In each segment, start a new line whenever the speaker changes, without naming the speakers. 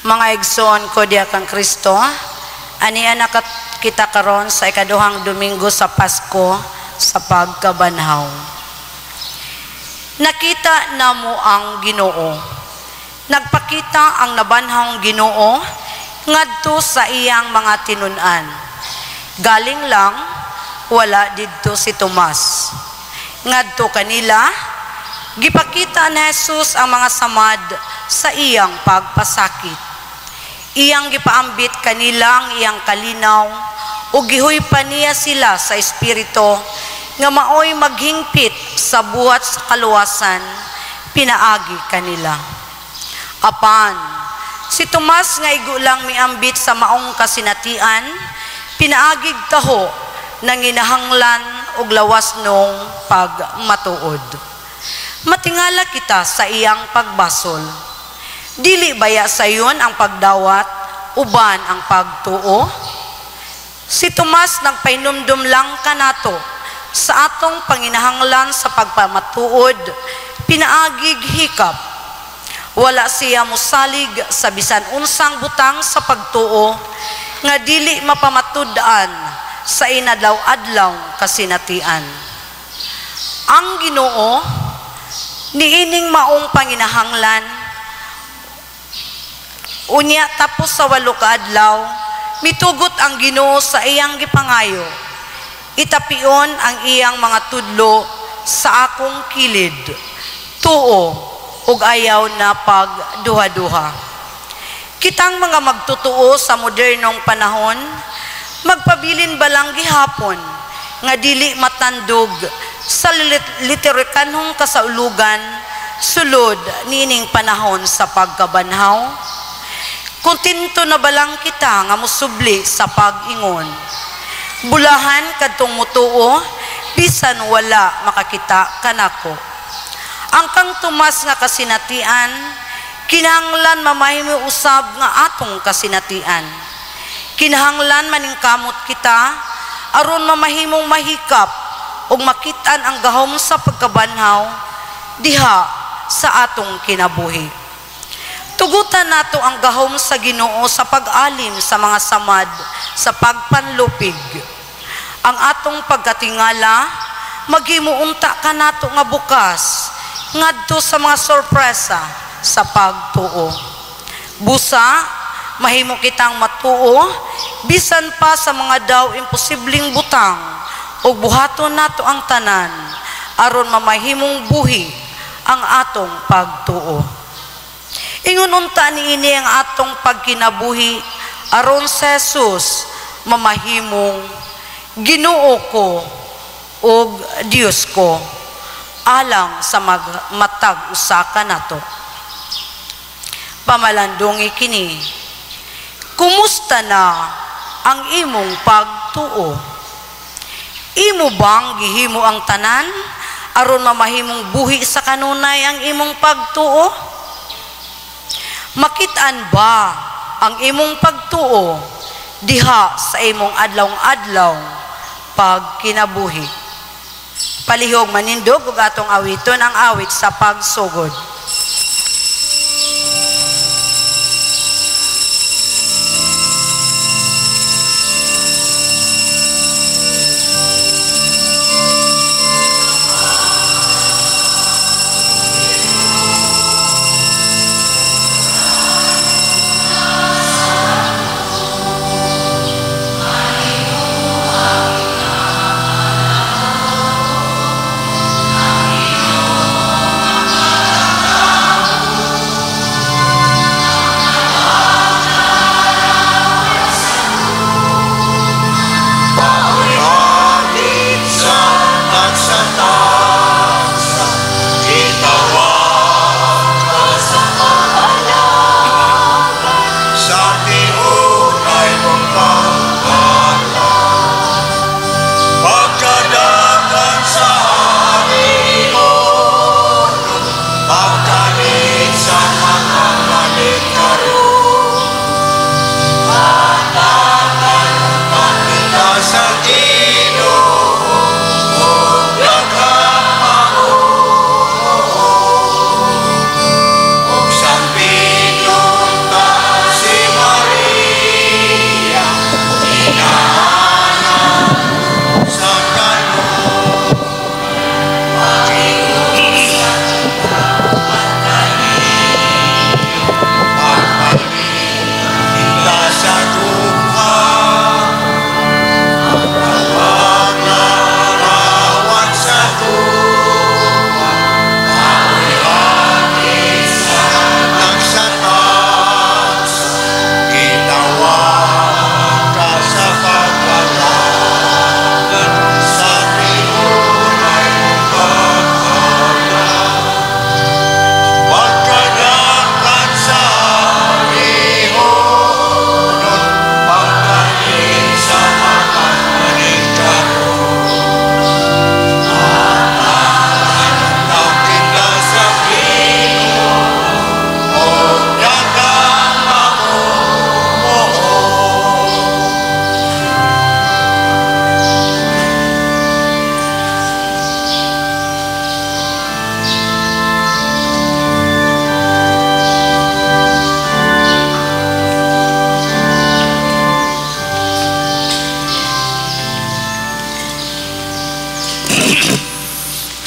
Mga igsoon ko diha kang Kristo, ania na kita karon sa ikaduhang Domingo sa Pasko sa pagkabanhaw. Nakita namo ang Ginoo. Nagpakita ang nabanhawng Ginoo ngadto sa iyang mga tinun-an. Galing lang wala didto si Tomas. Ngadto kanila, gipakita ni Jesus ang mga samad sa iyang pagpasakit. Iyang gipaambit kanila ang iyang kalinaw ug gihuypa niya sila sa espiritu nga maoy maghingpit sa buhat sa kaluwasan pinaagi kanila. Apan si Tomas nga igo lang miambit sa maong kasinatian, pinaagig taho nanginahanglan og lawas nung pagmatuod. Matingala kita sa iyang pagbasol. Dili baya sayon ang pagdawat uban ang pagtuo? Si Tomas nagpahinumdum lang kanato sa atong panginahanglan sa pagpamatuod, pinaagig hikap. Wala siya mosalig sa bisan unsang butang sa pagtuo nga dili mapamatud-an sa inadlaw-adlaw kasinatian. Ang Ginoo niining maong panginahanglan, unya tapos sa 8 ka adlaw, mitugot ang Ginoo sa iyang gipangayo. Itapion ang iyang mga tudlo sa akong kilid. Tuo ug ayaw na pagduha-duha. Kitang mga magtotoo sa modernong panahon, magpabilin balang gihapon nga dili matandog sa literikanhong kasaulugan sulod niining panahon sa pagkabanhaw? Kontento na balang kita nga musubli sa pag-ingon? Bulahan kadtong mutuo bisan wala makakita kanako. Ang kang Tomas nga kasinatian, kinahanglan mamahimo usab nga atong kasinatian. Kinahanglan maningkamot kita aron mamahimong mahikap ug makit-an ang gahom sa pagkabanhaw diha sa atong kinabuhi. Tugutan nato ang gahom sa Ginoo sa pag-alim sa mga samad sa pagpanlupig. Ang atong pagkatingala maghimo unta kanato nga bukas ngadto sa mga sorpresa sa pagtuo. Busa mahimo kitang matuo bisan pa sa mga daw imposibleng butang ug buhaton nato ang tanan aron mamahimong buhi ang atong pagtuo. Ingon unta niini ang atong pagkinabuhi aron sa Jesus mamahimong Ginoo ko ug Dios ko alang sa matag usa kanato. Pamalandungi kini, kumusta na ang imong pagtuo? Imo bang gihimo ang tanan aron mamahimong buhi sa kanunay ang imong pagtuo? Makit-an ba ang imong pagtuo diha sa imong adlaw-adlaw pagkinabuhi? Palihog manindog ug atong awiton ang awit sa pagsugod.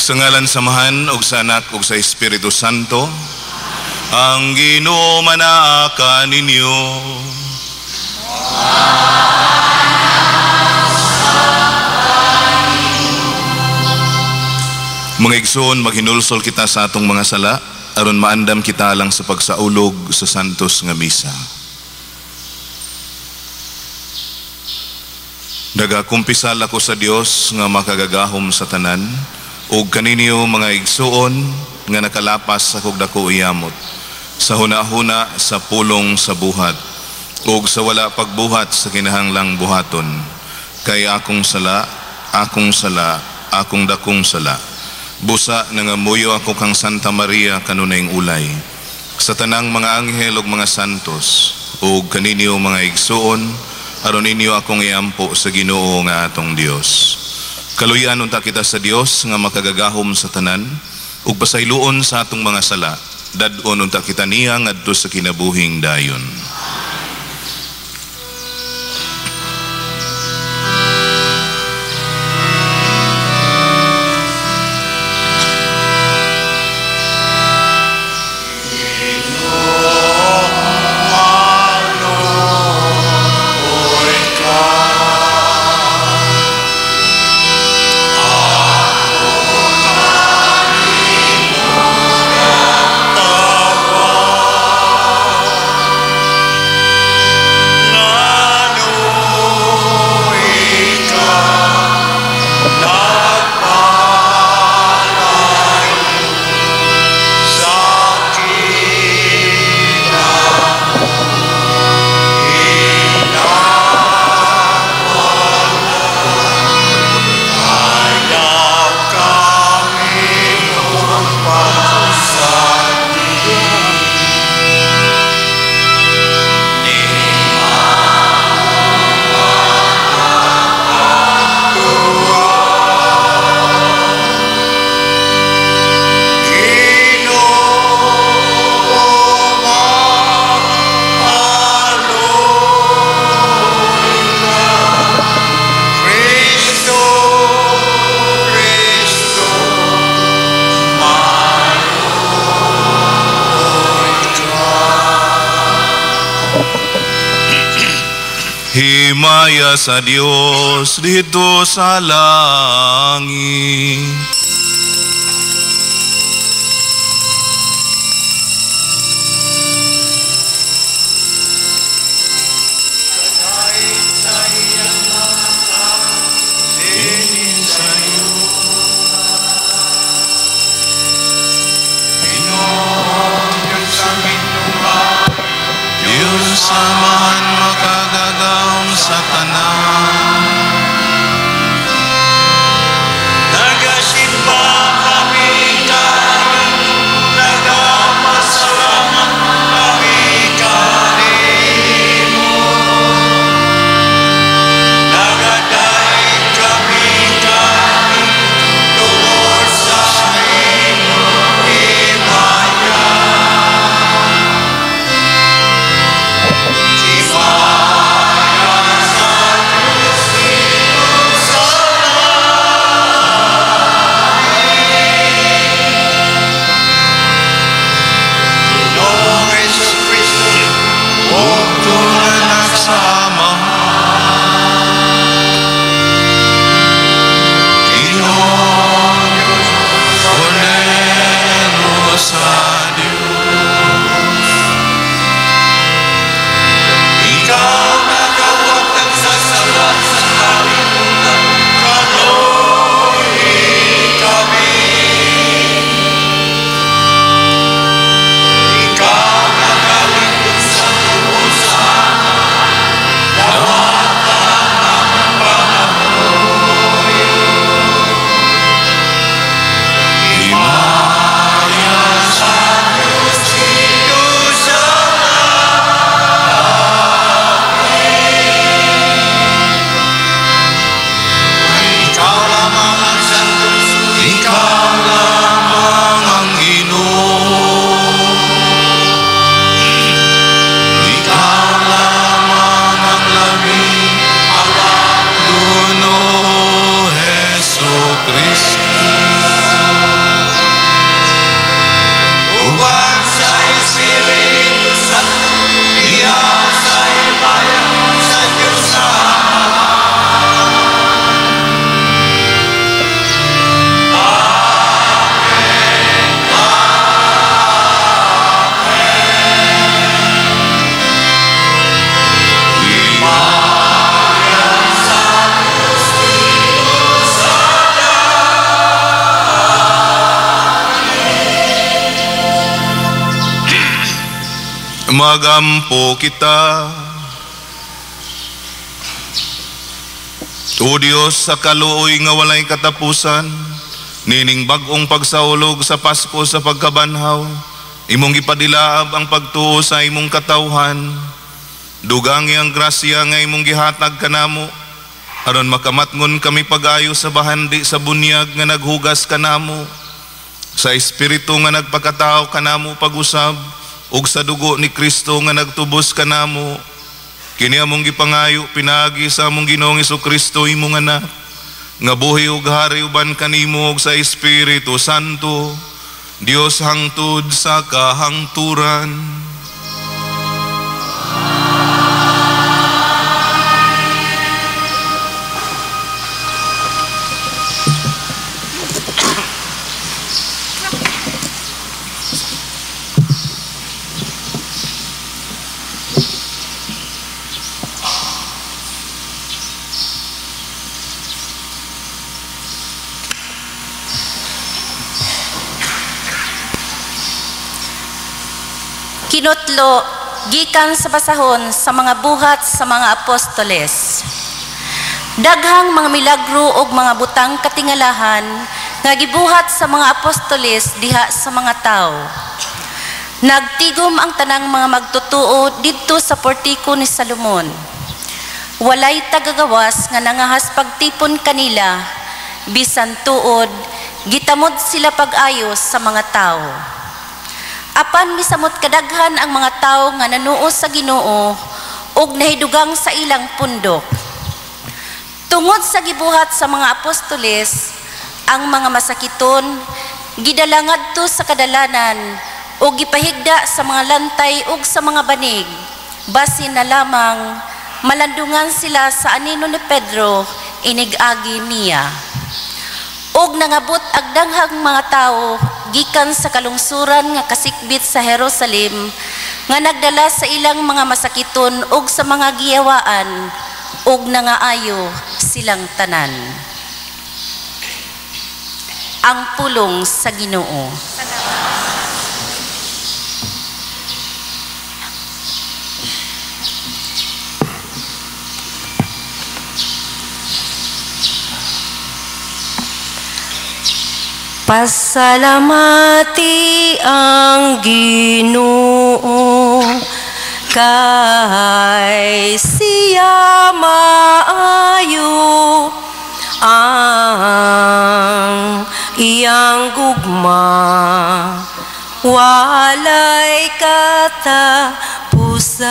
Sa ngalan sa Amahan ug sa Anak ug sa Espiritu Santo, ang Ginoo manaa kaninyo. Mga igsoon, maghinulsol kita sa atong mga sala aron maandam kita lang sa pagsaulog sa santos nga misa. Nagakumpisal ako sa Dios nga makagagahom sa tanan ug kaninyo mga igsoon nga nakalapas sa kog dako iyamot sa hunahuna, sa pulong, sa buhat ug sa wala pagbuhat sa kinahanglang buhaton, kay akong sala, akong sala, akong dakong sala. Busa nangamuyo ako kang Santa Maria kanunayng ulay, sa tanang mga anghel ug mga santos ug kaninyo mga igsoon, aron ninyo akong iampo sa Ginoo nga atong Dios. Kaluyan unta kita sa Dios nga makagagahom sa tanan ug pasayloon sa atong mga sala. Dad-on unta kita niya ngadto sa kinabuhing dayon. Himaya sa Dios dito sa langit. Diyos Amahan makagagahom sa tanan.
Nagasimba kami kanin, nagapasalamat kami kanimo. Nagadaig kami kanin tungod sa imong himaya. Himaya sa
Magampo kita. O Dios, sa kaluoy nga walay katapusan, nining bag-ong pagsaulog sa Pasko sa pagkabanhaw, imong gipadilaab ang pagtuo sa imong katawhan. Dugangi ang grasya nga imong gihatag kanamo, aron makamatngon kami pag-ayo sa bahandi sa bunyag nga naghugas kanamo, sa espiritu nga nagpakatao kanamo pag-usab, ug sa dugo ni Kristo nga nagtubos kanamo. Kini among gipangayo pinaagi sa among Ginoong Hesukristo, imong anak, nga buhi ug hari uban kanimo ug sa Espiritu Santo, Dios hangtod sa kahangturan.
Kinutlo gikan sa basahon sa mga buhat sa mga apostoles. Daghang mga milagro og mga butang katingalahan nga gibuhat sa mga apostoles diha sa mga tawo. Nagtigom ang tanang mga magtutuo didto sa portiko ni Salomon. Walay tagagawas nga nangahas pagtipon kanila, bisan tuod gitamod sila pag-ayos sa mga tawo. Apan misamot kadaghan ang mga tawo nga nanuo sa Ginoo ug nahidugang sa ilang pundok. Tungod sa gibuhat sa mga apostoles, ang mga masakiton gidala ngadto sa kadalanan ug gipahigda sa mga lantay ug sa mga banig, basin na lamang malandungan sila sa anino ni Pedro inig-agi niya. Ug nangabot ang daghang mga tawo gikan sa kalungsuran nga kasikbit sa Jerusalem nga nagdala sa ilang mga masakiton ug sa mga giyawaan, ug nangaayo silang tanan. Ang pulong sa Ginoo.
Pasalamati ang Ginoo kay siya maayo, ang iyang gugma walay katapusan.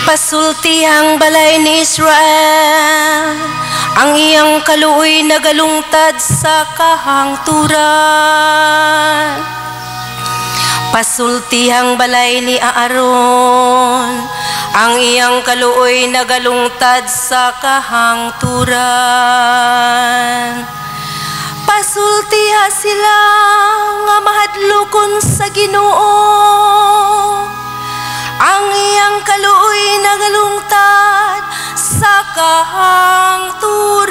Pasulti ang balay ni Israel, ang iyang kaluoy nagalungtad sa kahangturan. Pasulti ang balay ni Aaron, ang iyang kaluoy nagalungtad sa kahangturan. Pasultiha sila nga mahadlokon sa Ginoo, ang iyang kaluoy nagalungtad sa kahangturan.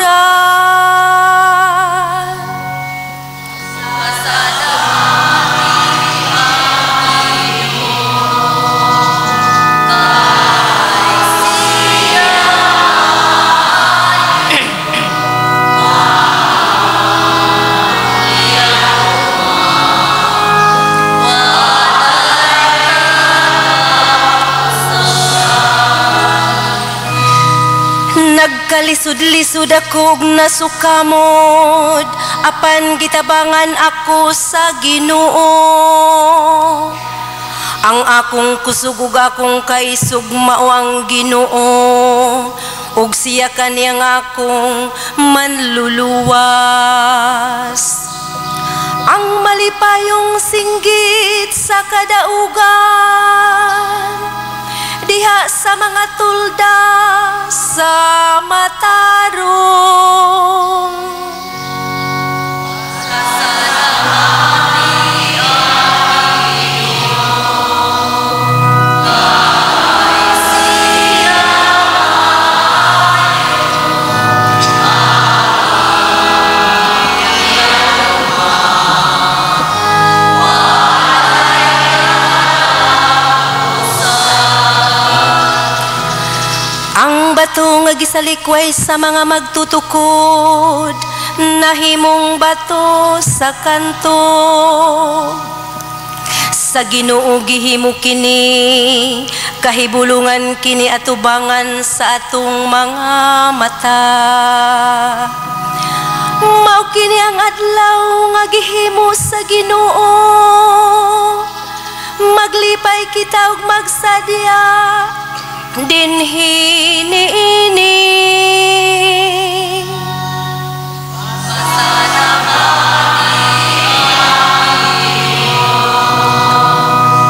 Nagkalisod-lisod ako og nasukamod, apan gitabangan ako sa Ginoo. Ang akong kusog ug akong kaisog mao ang Ginoo, ug siya kaniyang akong manluluwas. Ang malipayong singgit sa kadaugan, diha Diha sa mga tulda sa matarong. Bato nga gisalikway sa mga magtutukod, nahimong bato sa kanto. Sa Ginoo gihimo kini, kahibulungan kini atubangan sa atong mga mata. Mao kini ang adlaw nga gihimo sa Ginoo, maglipay kita ug magsadya dinhi niini.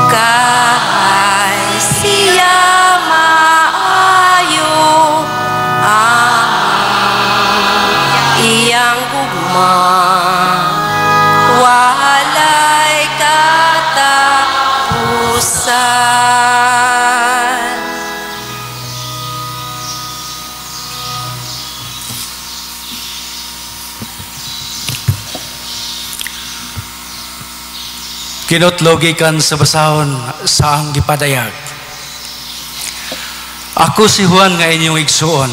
Kay siya maayo ang iyang gugma, walay katapusan.
Kinutlogikan sa basahon sa ang gipadayag. Ako si Juan nga inyong igsuon,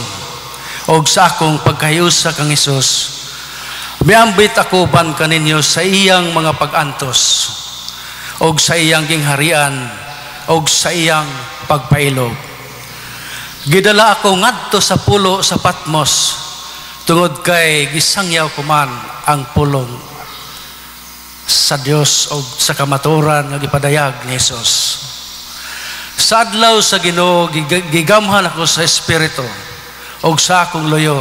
og sa akong pagkahiusa kang Hesus, miambit ako ban kaninyo sa iyang mga pag-antos, og sa iyang gingharian, og sa iyang pagpailog. Gidala ako ngadto sa pulo sa Patmos, tungod kay gisangyaw ko man ang pulong sa Dios o sa kamatuoran nga gipadayag ni Hesus. Sa adlaw sa Ginoo gigamhan ako sa espiritu og sa akong luyo.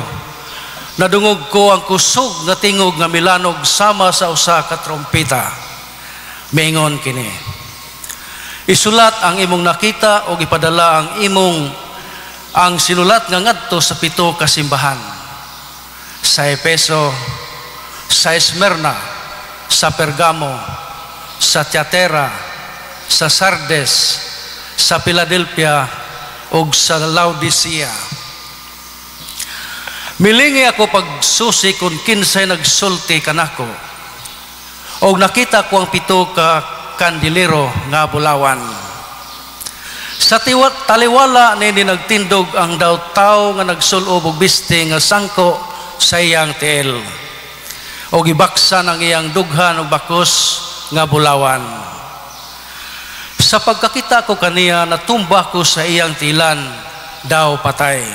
Nadungog ko ang kusog nga tingog nga milanog sama sa usa ka trompeta. Miingon kini: Isulat ang imong nakita og ipadala ang imong ang sinulat nga ngadto sa 7 ka simbahan: sa Efeso, sa Esmirna, sa Pergamo, sa Tiatera, sa Sardes, sa Philadelphia, ug sa Laodicea. Milingi ako pagsusi kung kinsay nagsulti kanako, og nakita ko ang 7 ka kandilero nga bulawan. Sa tiwat taliwala nini nagtindog ang daw tawo nga nagsulob og biste nga sangko sa iyang tiil, o gibaksan ang iyang dughan og bakos nga bulawan. Sa pagkakita ko kaniya, natumba ko sa iyang tilan, daw patay.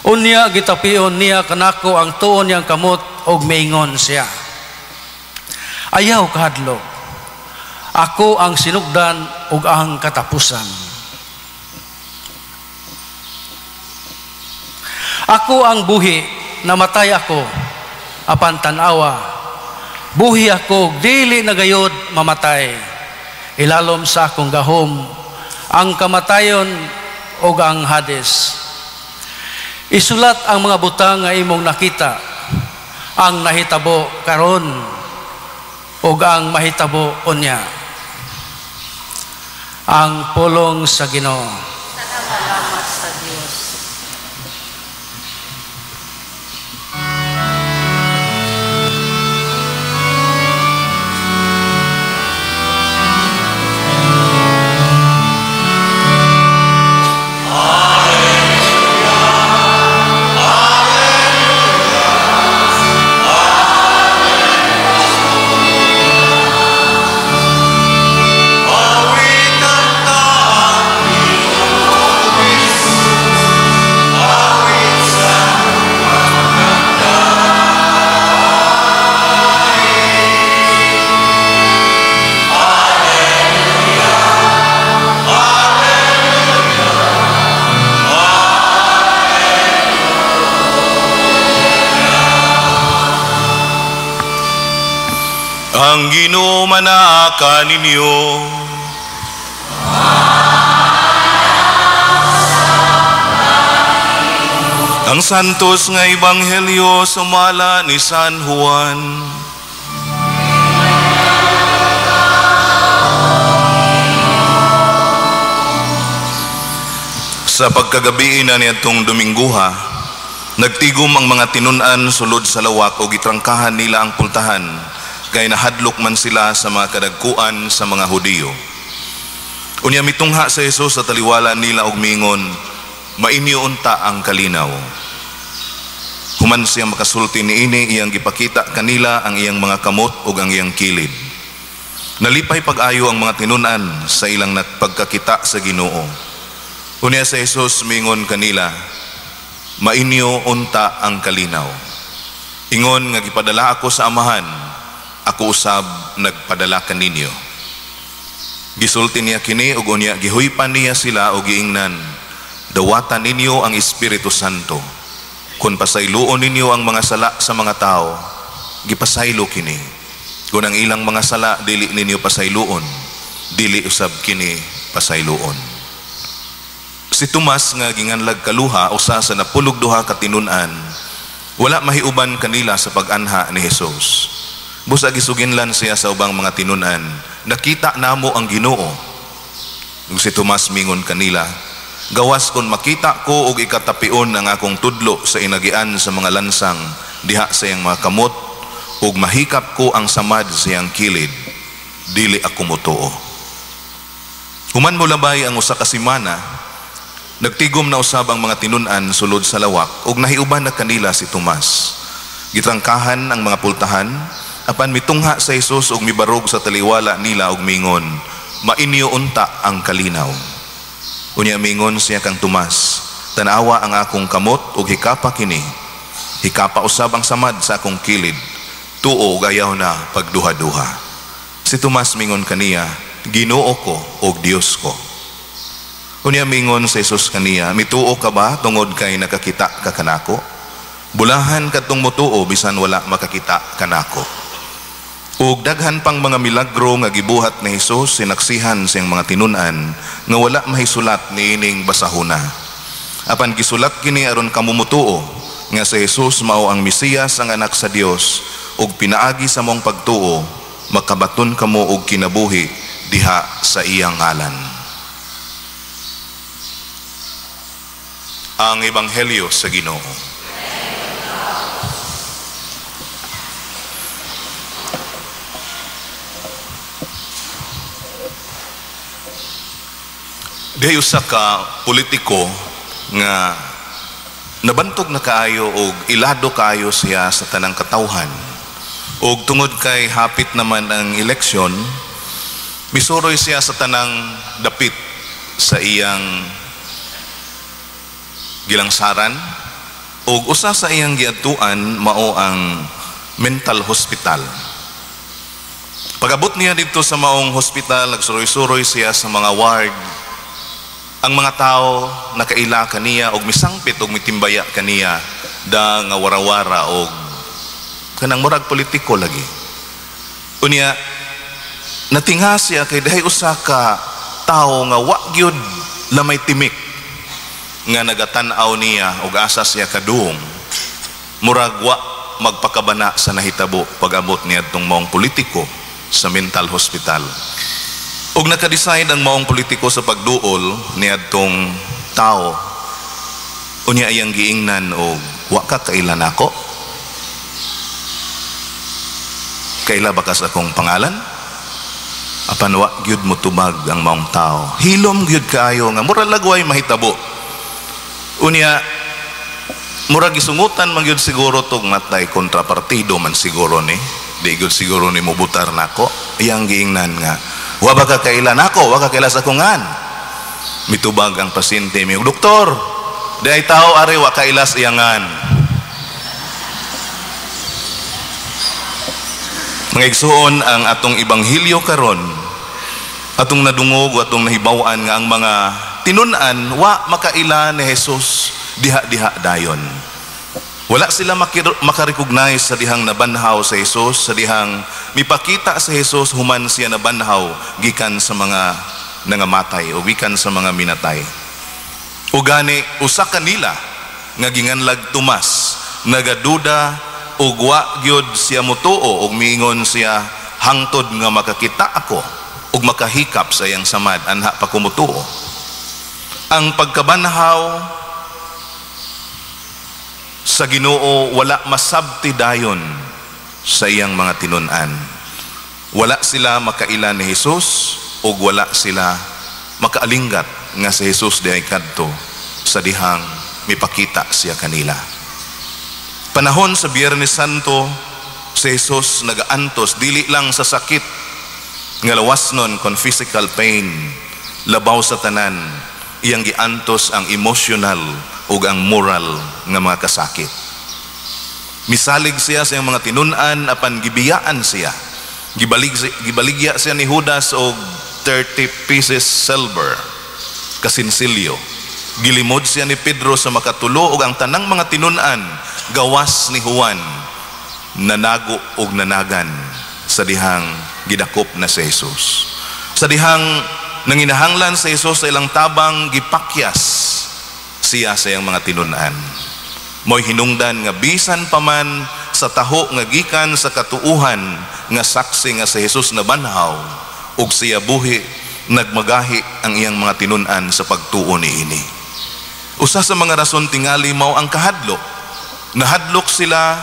Unya gitapion niya kanako ang tuon niyang kamot og miingon siya: Ayaw kahadlok, ako ang sinugdan ug ang katapusan. Ako ang buhi, namatay ako, apan tan-awa, buhi ako, dili na gayod mamatay. Ilalom sa akong gahom ang kamatayon o ang Hades. Isulat ang mga butang nga imong nakita, ang nahitabo karon ug ang mahitabo unya. Ang pulong sa Ginoo.
Salamat sa Dios.
Ang Ginoo manaa kaninyo. Ang santos nga ebanghelyo sumala ni San Juan. Sa pagkagabi na niadtong Domingguha, nagtigom ang mga tinun-an sulod sa lawak o gitrangkahan nila ang pultahan kay nahadlok man sila sa mga kadagkuan sa mga Hudiyo. Unya mitungha sa Jesus sa taliwala nila og miingon, mainyo unta ang kalinaw. Human siya makasulti niini, iyang gipakita kanila ang iyang mga kamot ug ang iyang kilid. Nalipay pag-ayo ang mga tinun-an sa ilang nagpagkakita sa Ginoo. Unya sa Jesus mingon kanila, mainyo unta ang kalinaw. Ingon nga gipadala ako sa Amahan, ako usab nagpadala kaninyo. Gisulti niya kini ug unya gihuypan niya sila og giingnan, dawatan ninyo ang Espiritu Santo. Kung pasayloon ninyo ang mga sala sa mga tao, gipasaylo kini. Kung ang ilang mga sala dili ninyo pasayloon, dili usab kini pasayloon. Si Tomas nga ginganlag kaluha usa sa 12 ka tinun-an, wala mahiuban kanila sa pag-anha ni Jesus. Busa gisuginlan siya sa ubang mga tinun-an, nakita namo ang Ginoo. Ug si Tomas mingon kanila, gawas kon makita ko og ikatapion ang akong tudlo sa inagian sa mga lansang diha sa iyang mga kamot, ug mahikap ko ang samad sa iyang kilid, dili ako motuo. Human mo labay ang usa ka semana, nagtigom na usab ang mga tinun-an sulod sa lawak ug nahiuban na kanila si Tomas. Gitrangkahan ang mga pultahan, apan mitungha sa Jesus ug mibarog sa taliwala nila ug mingon, mainyo unta ang kalinaw. Unya mingon siya kang Tomas, tanawa ang akong kamot ug hikapa kini. Hikapa usab ang samad sa akong kilid, tuo ug ayaw na pagduha-duha. Si Tomas mingon kaniya, Ginoo ko ug Dios ko. Unya mingon sa Jesus kaniya, mituo ka ba tungod kay nakakita ka kanako? Bulahan kadtong motuo bisan wala makakita kanako. Ug daghan pang mga milagro nga gibuhat ni Jesus sinaksihan siyang mga tinun-an nga wala mahisulat niining basahuna. Apan gisulat kini aron kamo motuo nga si Jesus mao ang Mesiyas, ang anak sa Dios, ug pinaagi sa mong pagtuo makabaton kamo og kinabuhi diha sa iyang ngalan. Ang Ebanghelyo sa Ginoo. Dihay usa ka politiko nga nabantog na kaayo og ilado kaayo siya sa tanang katawhan. Og tungod kay hapit naman ang eleksyon, misuroy siya sa tanang dapit sa iyang gilangsaran, og usa sa iyang giadtuan mao ang mental hospital. Pag-abot niya didto sa maong hospital, nagsuroy-suroy siya sa mga ward. Ang mga tao nakaila kaniya og misangpit og mitimbaya kaniya da nga warawara og kanang murag politiko lagi. Unya natingha siya kay dahi usa ka tawo nga wa gyud lamay timik nga nagatan-aw niya og asa siya kaduong, murag wa magpakabana sa nahitabo pag-abot niya atong maong politiko sa mental hospital. Og naka-decide ang maong politiko sa pagduol niadtong tao. Unya iyang giingnan og wa ka kaila nako? Kaila ba kas akong pangalan? Apan wa gyud mo tubag ang maong tao. Hilom gyud kaayo nga mura lagway mahitabo. Unya mura gisungutan man gyud siguro tog matay kontrapartido man siguro ni. Di gyud siguro ni mobutar nako. Iyang giingnan nga wa ba ka kaila nako, wa ka kaila sa kungan. Mitubag ang pasyente, mi doktor, di ay tao ari wa kailas iyangan. Mga igsuon, ang atong ebanghelyo karon, atong nadungog, atong nahibaw-an nga ang mga tinun-an wa makaila ni Jesus diha-diha dayon. Wala sila makarecognize sa dihang nabanhaw sa Jesus, sa dihang mipakita sa Jesus human siya nabanhaw gikan sa mga nangamatay o gikan sa mga minatay. O gani usa kanila nga ginganlag Tomas, nagaduda ug wa gyud siya motuo ug miingon siya, "Hangtod nga makakita ako ug makahikap sa iyang samad, anha pa ko motuo." Ang pagkabanhaw sa Ginoo wala masabti dayon sa iyang mga tinun-an. Wala sila makaila ni Jesus ug wala sila makaalinggat nga si Jesus diay kadto sa dihang mipakita siya kanila. Panahon sa Biyernes Santo, si Jesus nagaantos dili lang sa sakit nga lawasnon kon physical pain, labaw sa tanan iyang giantos ang emotional ug ang moral nga mga kasakit. Misalig siya sa iyang mga tinun-an apan gibiyaan siya. Gibaligya siya ni Judas og 30 pieces silver, kasinsilyo. Gilimod siya ni Pedro sa makatulo ug ang tanang mga tinun-an gawas ni Juan nanago og nanagan sa dihang gidakop na si Jesus. Sa dihang nanginahanglan sa Jesus sa ilang tabang, gipakyas siya sa iyang mga tinun-an. Mo'y hinungdan nga bisan paman sa taho nga gikan sa katuuhan nga saksi nga si Jesus nabanhaw ug siya buhi, nagmagahi ang iyang mga tinun-an sa pagtuo niini. Usa sa mga rason tingali mao ang kahadlok. Nahadlok sila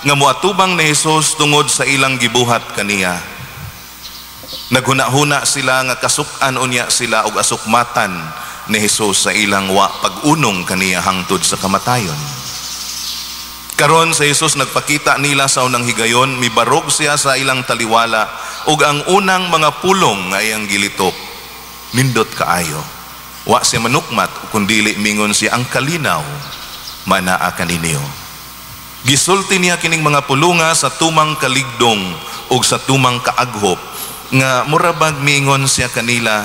nga moatubang ni Jesus tungod sa ilang gibuhat kaniya. Naghuna-huna sila nga kasuk-an unya sila og asukmatan ni Jesus sa ilang wa pag-unong kaniya hangtod sa kamatayon. Karon sa Jesus nagpakita nila sa unang higayon, mibarog siya sa ilang taliwala ug ang unang mga pulong nga iyang gilitok, nindot kaayo. Wa siya manukmat kun dili mingon siya, "Ang kalinaw manaa kaninyo." Gisulti niya kining mga pulunga sa tumang kaligdong ug sa tumang kaaghop nga mura bag miingon siya kanila,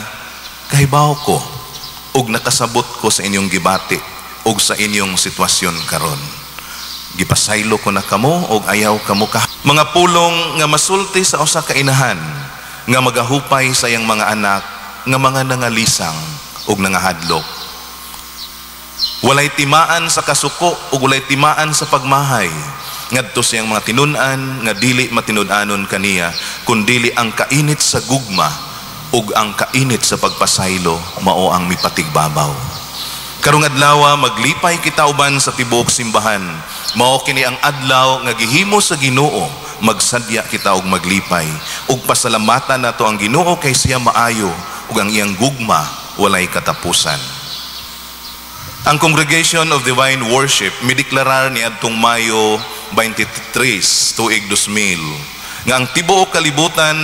"Kahibaw ko ug nakasabot ko sa inyong gibati ug sa inyong sitwasyon karon. Gipasaylo ko na kamo og ayaw kamo ka." Mga pulong nga masulti sa usa ka inahan nga magahupay sa iyang mga anak nga mga nangalisang ug nangahadlok. Walay timaan sa kasuko ug walay timaan sa pagmahay ngadto sa iyang mga tinun-an nga dili matinud-anon kaniya, kundili ang kainit sa gugma ug ang kainit sa pagpasaylo mao ang mipatigbabaw. Karong adlaw, maglipay kita uban sa tibuok simbahan. Mao kini ang adlaw nga gihimo sa Ginoo, magsadya kita og maglipay ug pasalamatan nato ang Ginoo kay siya maayo ug ang iyang gugma walay katapusan. Ang Congregation of Divine Worship mideklarar ni adtong Mayo 23 tuig 2000 nga ang tibuok kalibutan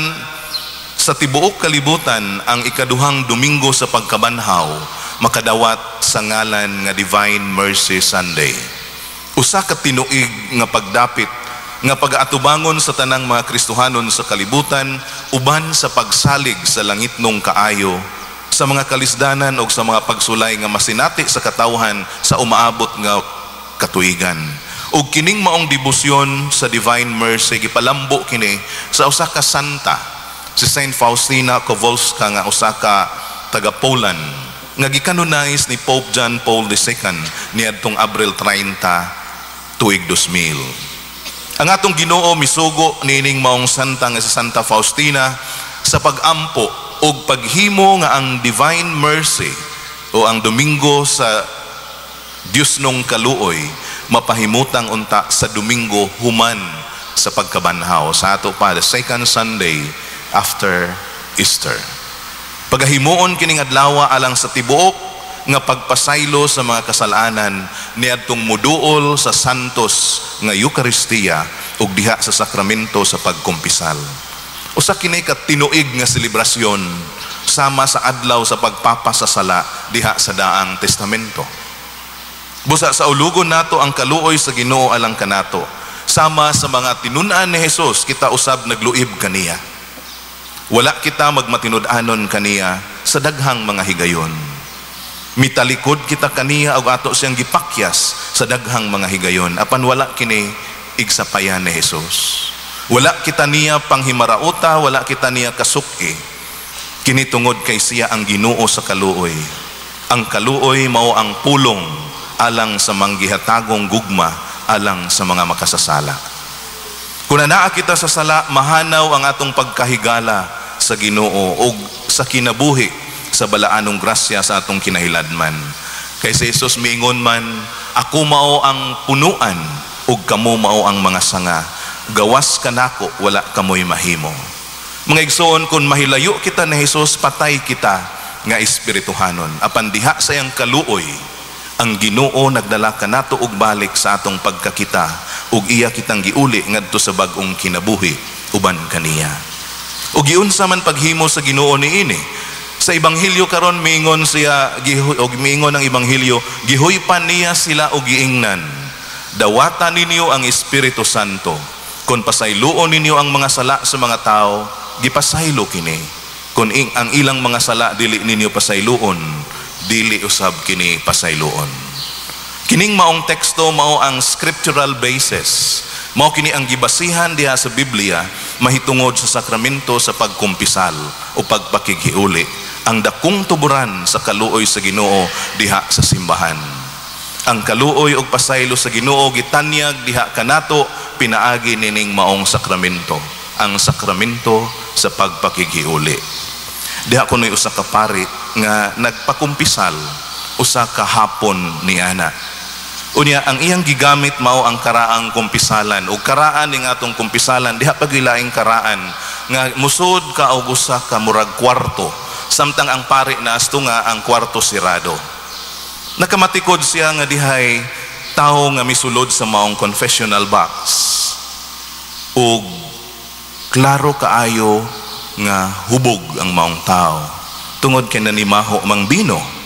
sa tibuok kalibutan, ang ikaduhang Domingo sa pagkabanhaw makadawat sa ngalan nga Divine Mercy Sunday. Usa ka tinuig nga pagdapit nga pag-aatubangon sa tanang mga Kristohanon sa kalibutan uban sa pagsalig sa langitnong kaayo sa mga kalisdanan o sa mga pagsulay nga masinati sa katawhan sa umaabot nga katuigan. Ug kining maong debosyon sa Divine Mercy gipalambo kini sa usa ka santa, si Saint Faustina Kowalska, nga usa ka taga Poland nga gikanonize ni Pope John Paul II niadtong Abril 30 tuig 2000. Ang atong Ginoo misugo niining maong santa nga si Santa Faustina sa pag-ampo og paghimo nga ang Divine Mercy o ang Domingo sa Diosnong Kaluoy mapahimutang unta sa Domingo human sa pagkabanhaw, sa ato pa, the second Sunday after Easter. Pagahimuon kining adlaw alang sa tibuok nga pagpasaylo sa mga kasalanan niadtong muduol sa Santos nga Eukaristiya ug diha sa sakramento sa pagkumpisal. Usa kini ka tinuig nga selebrasyon sama sa adlaw sa pagpapasasala diha sa Daang Testamento. Busa sa ulugon nato ang kaluoy sa Ginoo alang kanato. Sama sa mga tinun-an ni Jesus, kita usab nagluib kaniya. Wala kita magmatinud-anon kaniya sa daghang mga higayon. Mitalikod kita kaniya og ato siyang gipakyas sa daghang mga higayon, apan wala kini igsapayan ni Jesus. Wala kita niya panghimarauta, wala kita niya kasuki. Kini tungod kay siya ang Ginoo sa kaluoy. Ang kaluoy mao ang pulong, alang sa manggihatagong gugma alang sa mga makasasala. Kung anaa kita sa sala, mahanaw ang atong pagkahigala sa Ginoo ug sa kinabuhi sa balaanong grasya sa atong kinahiladman. Kay si Jesus miingon man, "Ako mao ang punuan ug kamo mao ang mga sanga. Gawas kanako, wala kamoy mahimo." Mga igsoon, kung mahilayo kita ni Jesus, patay kita nga espirituhanon. Apan diha sa iyang kaluoy, ang Ginoo nagdala kanato og balik sa atong pagkakita ug iya kitang giuli ngadto sa bag-ong kinabuhi uban kaniya. Ug giunsa man paghimo sa Ginoo niini? Sa ebanghelyo karon miingon siya og miingon ang ebanghelyo, gihuypan niya sila og giingnan, "Dawata ninyo ang Espiritu Santo. Kung pasayloon ninyo ang mga sala sa mga tao, gipasaylo kini. Kung ang ilang mga sala dili ninyo pasayloon, dili usab kini pasayloon." Kining maong teksto mao ang scriptural basis. Mao kini ang gibasihan diha sa Biblia mahitungod sa sakramento sa pagkumpisal o pagpakighiuli, ang dakong tuburan sa kaluoy sa Ginoo diha sa simbahan. Ang kaluoy og pasaylo sa Ginoo gitanyag diha kanato pinaagi nining maong sakramento, ang sakramento sa pagpakighiuli. Diha kuno'y usa ka pari nga nagpakumpisal usa ka hapon niana. Unya, ang iyang gigamit mao ang karaang kumpisalan, ug karaan ning atong kumpisalan diha pagilaing karaan nga musod ka og usa ka murag kwarto, samtang ang pari naasto nga ang kwarto sirado. Nakamatikod siya nga dihay tawo nga misulod sa maong confessional box ug klaro kaayo nga hubog ang maong tao tungod kay nanimaho mang bino.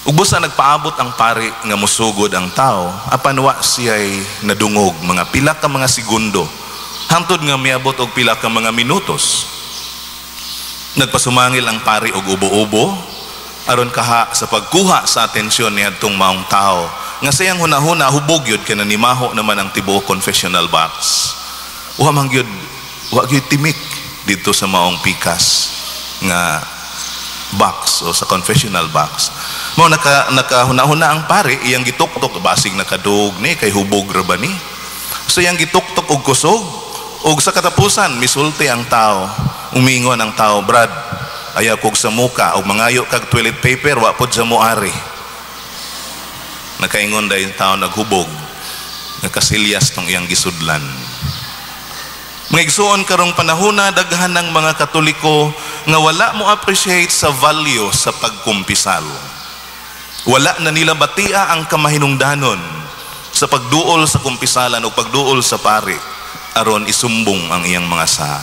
Ug busa nagpaabot ang pari nga musugod ang tao, apan wa siya'y nadungog mga pila ka mga segundo hangtod nga miabot og pila ka mga minutos. Nagpasumangil ang pari og ubo-ubo aron kaha sa pagkuha sa atensyon niadtong maong tao nga siyang hunahuna hubog yun kay nanimaho naman ang tibuok confessional box. Wa man gyud, wa gyud timik dito sa maong pikas nga box o sa confessional box. Mao nakahuna-huna ang pari, iyang gituktok, basig nakadug ni kay hubog ra ba ni. So iyang gituktok og kusog, og sa katapusan misulti ang tao, umingon ang tao, "Brad, ayaw kog sa muka og mangayo kag toilet paper, wa pod sa moari." Nakaingon dayon tao naghubog, nakasilyas tong iyang gisudlan. Mga igsuon, karong panahona daghan ng mga Katoliko nga wala mo appreciate sa value sa pagkumpisal. Wala na nila batia ang kamahinungdanon sa pagduol sa kumpisalan o pagduol sa pari aron isumbong ang iyang mga saa.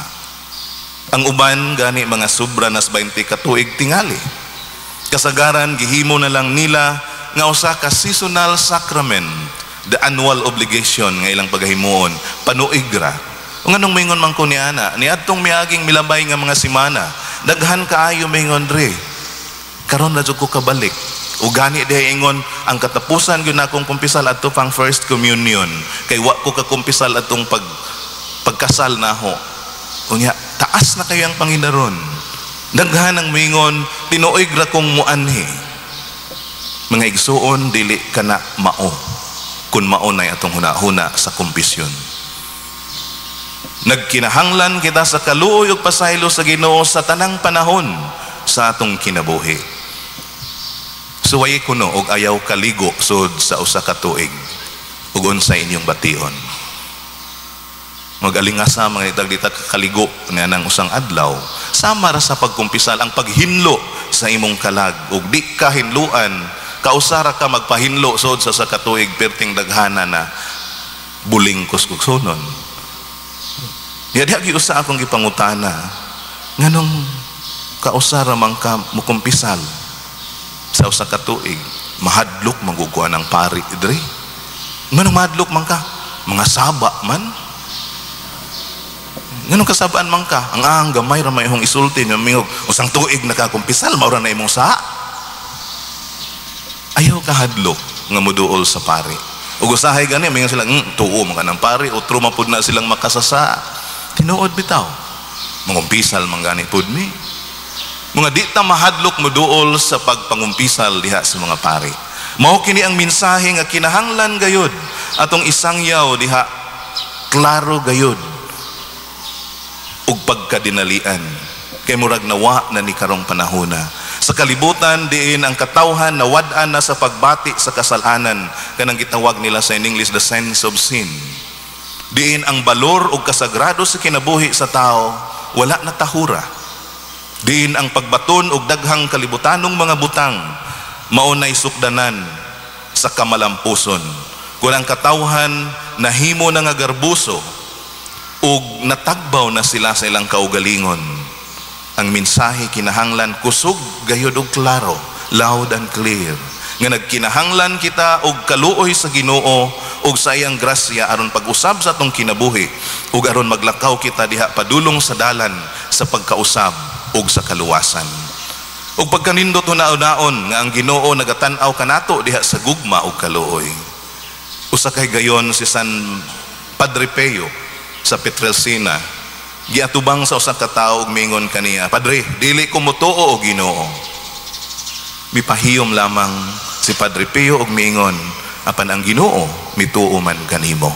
Ang uban gani mga sobra nas 20 ka tuig tingali. Kasagaran gihimo na lang nila nga usa ka seasonal sacrament, the annual obligation nga ilang pagahimuon, panuig ra. O nganong mingon man ko ni ana, niadtong miaging milabay nga mga simana, daghan kaayo mingon dre. Karon ra jud ko kabalik. O gani diha ingon ang katapusan gyud nakong kumpisal adto pang first communion, kay wa ko kakumpisal atong pagkasal naho. Unya taas na kayo ang Panginoon. Daghan ang mingon, tinuig ra kong muanhi. Mga igsuon, dili kana mao kun mao nay atong hunahuna sa kumpisyon. Nagkinahanglan kita sa kaluoy ug pasaylo sa Ginoo sa tanang panahon sa atong kinabuhi. Suwayi kuno og ayaw kaligo sud sa usa ka tuig, ug unsa inyong bation? Magaling sa mga itag dita kaligo nga nang usang adlaw. Sama ra sa pagkumpisal ang paghinlo sa imong kalag, ug di ka hinluan, kausara ka magpahinlo sud sa katuig, perting daghana na buling kuskusonon. Diha giusa akong gipangutana, nganong kausara man ka mukumpisal sa usa ka tuig, mahadlok manguguan ang pari dre. Nganong mahadlok man ka? Mga saba man. Nganong kasabaan man ka? Ang ang gamay ra may ihong isulti nga mingog, usang tuig nakakumpisal, maura na imong sa. Ayaw kahadlok nga moduol sa pari. Ug usahay gani mingon sila, tuo man ka ng pari, utro man pud na silang makasasa. Tinuod bitaw. Mangumpisal man gani pud ni. Mga di ta mahadlok moduol sa pagpangumpisal diha sa mga pari. Mao kini ang mensahe nga kinahanglan gayud atong isangyaw diha, klaro gayud ug pagkadinalian, kay murag nawa na ni karong panahona sa kalibutan diin ang katawhan nawad-an na sa pagbati sa kasalanan, kanang gitawag nila sa in English, the sense of sin, diin ang balor ug kasagrado sa kinabuhi sa tao wala na tahura, diin ang pagbaton og daghang kalibutanong mga butang mao nay sukdanan sa kamalampuson. Kung ang katawhan nahimo na nga garbuso ug natagbaw na sila sa ilang kaugalingon, ang mensahe kinahanglan kusog gayud og klaro, loud and clear, nga nagkinahanglan kita og kaluoy sa Ginoo ug sa iyang grasya aron pag-usab sa atong kinabuhi ug aron maglakaw kita diha padulong sa dalan sa pagkausab ug sa kaluwasan. Ug pagkanindot hunaon nga ang Ginoo nagatan-aw kanato diha sa gugma ug kaluoy. Usa kay gayon si San Padre Pio sa Pietrelcina giatubang sa usa ka tawo ug mingon kaniya, "Padre, dili ko motuo og Ginoo." Mipahiyom lamang si Padre Pio ug miingon, "Apan ang Ginoo mituo man kanimo."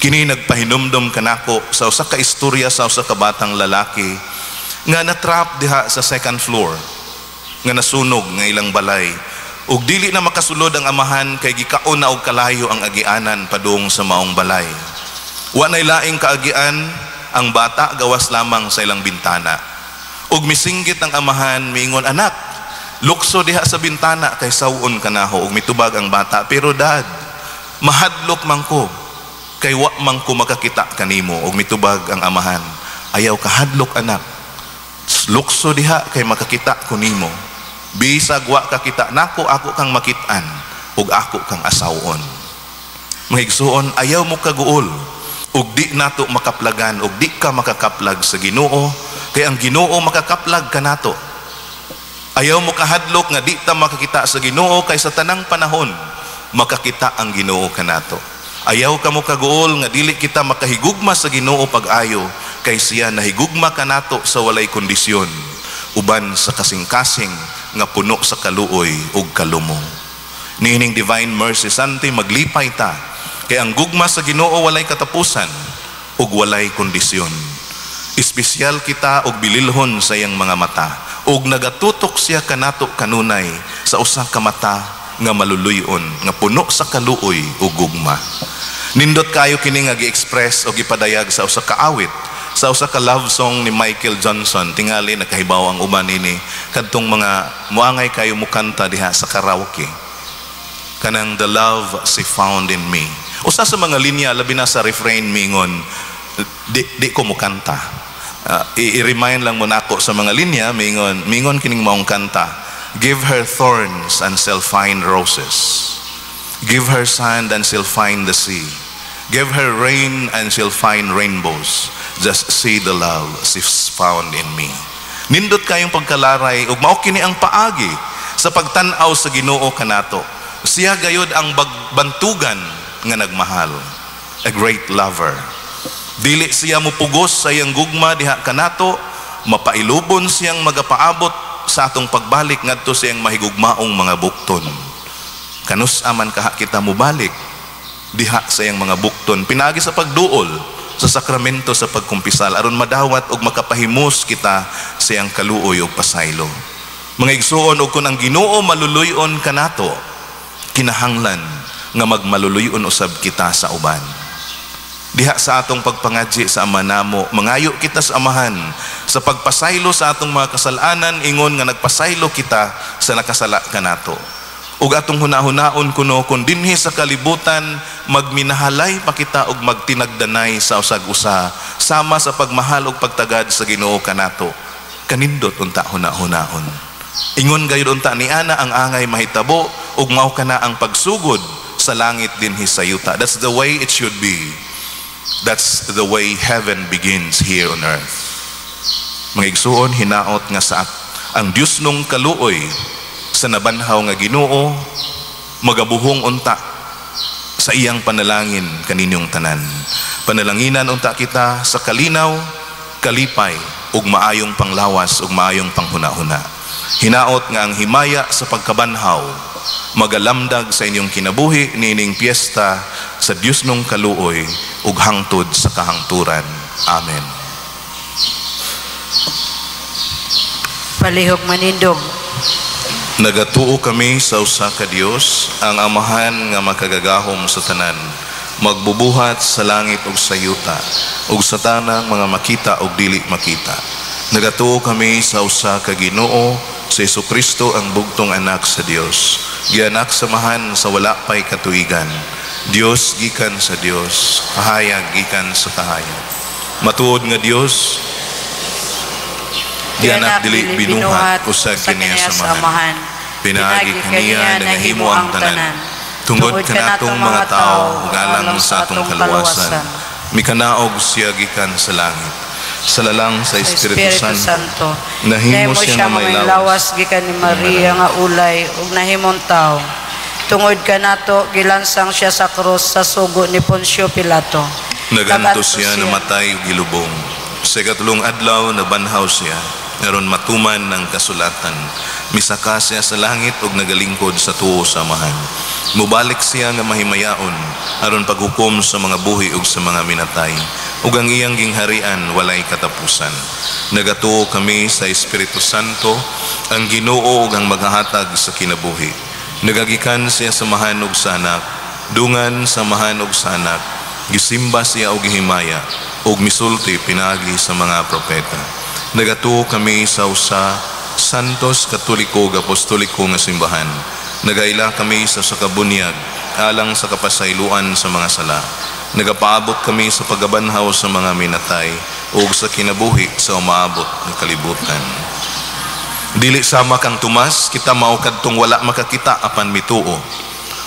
Kini nagpahinumdom kanako sa usa ka istorya sa usa ka batang lalaki nga natrap diha sa second floor nga nasunog nga ilang balay ug dili na makasulod ang amahan kay gikaon na og kalayo ang agianan padung sa maong balay. Wa nay laing kaagian ang bata gawas lamang sa ilang bintana. Ug misinggit ang amahan, miingon, "Anak, lukso diha sa bintana kay saw-on kanaho." Ug mitubag ang bata, "Pero Dad, mahadlok man ko kay wa man ko makakita kanimo." Ug mitubag ang amahan, "Ayaw kahadlok, anak. Lukso diha kay makakita ko nimo. Bisag wa ka kita nako, ako kang makit-an ug ako kang asawon." Mga igsuon, ayaw mo kaguol ug di nato makaplagan ug di ka makakaplag sa Ginoo kay ang Ginoo makakaplag kanato. Ayaw mo kahadlok nga di ta makakita sa Ginoo kay sa tanang panahon makakita ang Ginoo kanato. Ayaw ka mo kaguol nga dili kita makahigugma sa Ginoo pag-ayo kay siya nahigugma kanato sa walay kondisyon uban sa kasing-kasing nga puno sa kaluoy ug kalumo. Niining Divine Mercy Sunday, maglipay ta kay ang gugma sa Ginoo walay katapusan ug walay kondisyon. Espesyal kita og bililhon sa iyang mga mata ug nagatutok siya kanato kanunay sa usa ka mata nga maluluy-on nga puno sa kaluoy ug gugma. Nindot kayo kini nga gi-express o gipadayag sa usa ka awit, sa usa ka love song ni Michael Johnson. Tingali nakahibaw ang uban ini, kadtong mga muangay kayo mukanta diha sa karaoke, kanang "The Love She Found in Me." Usa sa mga linya, labi na sa refrain, mingon, di ko mukanta, i-remind lang mo nako sa mga linya, mingon kining maong kanta, "Give her thorns and she'll find roses. Give her sand and she'll find the sea. Give her rain and she'll find rainbows. Just see the love she's found in me." Nindot kayong pagkalaray ug mao kini ang paagi sa pagtan-aw sa Ginoo kanato. Siya gayud ang bantugan nga nagmahal, a great lover. Dili siya mupugos sa iyang gugma diha kanato, mapailubon siyang magapaabot sa atong pagbalik ngadto sa iyang mahigugmaong mga bukton. Kanus-a man kaha kita mobalik diha sa iyang mga bukton pinaagi sa pagduol sa sakramento sa pagkumpisal aron madawat og makapahimus kita sa iyang kaluoy ug pasaylo. Mga igsuon, og kun ang Ginoo maluluy-on kanato, kinahanglan nga magmaluluy-on usab kita sa uban. Diha sa atong pagpangadyi sa Ama namo, mangayo kita sa Amahan sa pagpasaylo sa atong mga kasalanan ingon nga nagpasaylo kita sa nakasala kanato. Ug atong hunahunaon kuno kung dinhi sa kalibutan magminahalay pa kita og magtinagdanay sa usag-usa sama sa pagmahal ug pagtagad sa Ginoo kanato. Kanindot unta hunahunaon. Ingon gayud unta ni ana ang angay mahitabo ug mao kana ang pagsugod sa langit dinhi sa yuta. That's the way it should be. That's the way heaven begins here on earth. Mga igsuon, hinaot nga sa ang Dios nung kaluoy sa nabanhaw nga Ginoo magabuhong unta sa iyang panalangin kaninyong tanan. Panalanginan unta kita sa kalinaw, kalipay ug maayong panglawas ug maayong panghuna-huna. Hinaot nga ang himaya sa pagkabanhaw Magalamdag sa inyong kinabuhi niining piyesta sa Dios nung kaluoy ug hangtod sa kahangturan. Amen.
Palihog manindog.
Nagatuo kami sa usa ka Dios, ang Amahan nga makagagahom sa tanan, magbubuhat sa langit ug sa yuta, ug sa tanang mga makita ug dili makita. Nagatuo kami sa usa ka Ginoo, sa Hesukristo ang bugtong anak sa Dios, gianak sa Amahan sa wala pay katuigan. Dios gikan sa Dios, kahayag gikan sa kahayag. Matuod nga Dios, gianak dili binuhat, usa kaniya sa Amahan. Pinaagi kaniya nangahimo ang tanan. Tungod kanatong mga tao ug alang sa atong kaluwasan, mikanaog siya gikan sa langit. Sa lalang sa Espiritu Santo, nahimo siya nga may
lawas gikan ni Maria nga ulay ug nahimong tawo. Tungod kanato gilansang siya sa krus sa sugo ni Poncio Pilato.
Naganto siya, namatay ug gilubong. Sa ikatulong adlaw nabanhaw siya, aron matuman ang kasulatan. Misaka siya sa langit ug nagalingkod sa tuo sa Amahan. Mubalik siya nga mahimayaon aron paghukom sa mga buhi ug sa mga minatay, ug ang iyang gingharian walay katapusan. Nagatuo kami sa Espiritu Santo, ang Ginoo ug ang maghahatag sa kinabuhi. Nagagikan siya sa Amahan ug sa Anak, dungan sa Amahan ug sa Anak. Gisimba siya og gihimaya ug misulti pinaagi sa mga propeta. Nagatuo kami sa usa Santos Katoliko ug Apostoliko nga simbahan. Nagaila kami sa sakabunyag alang sa kapasayloan sa mga sala. Nagapaabot kami sa pagabanhaw sa mga minatay ug sa kinabuhi sa umaabot nga kalibutan. Dili sama kang Tomas, kita mao kadtong wala makakita apan mituo.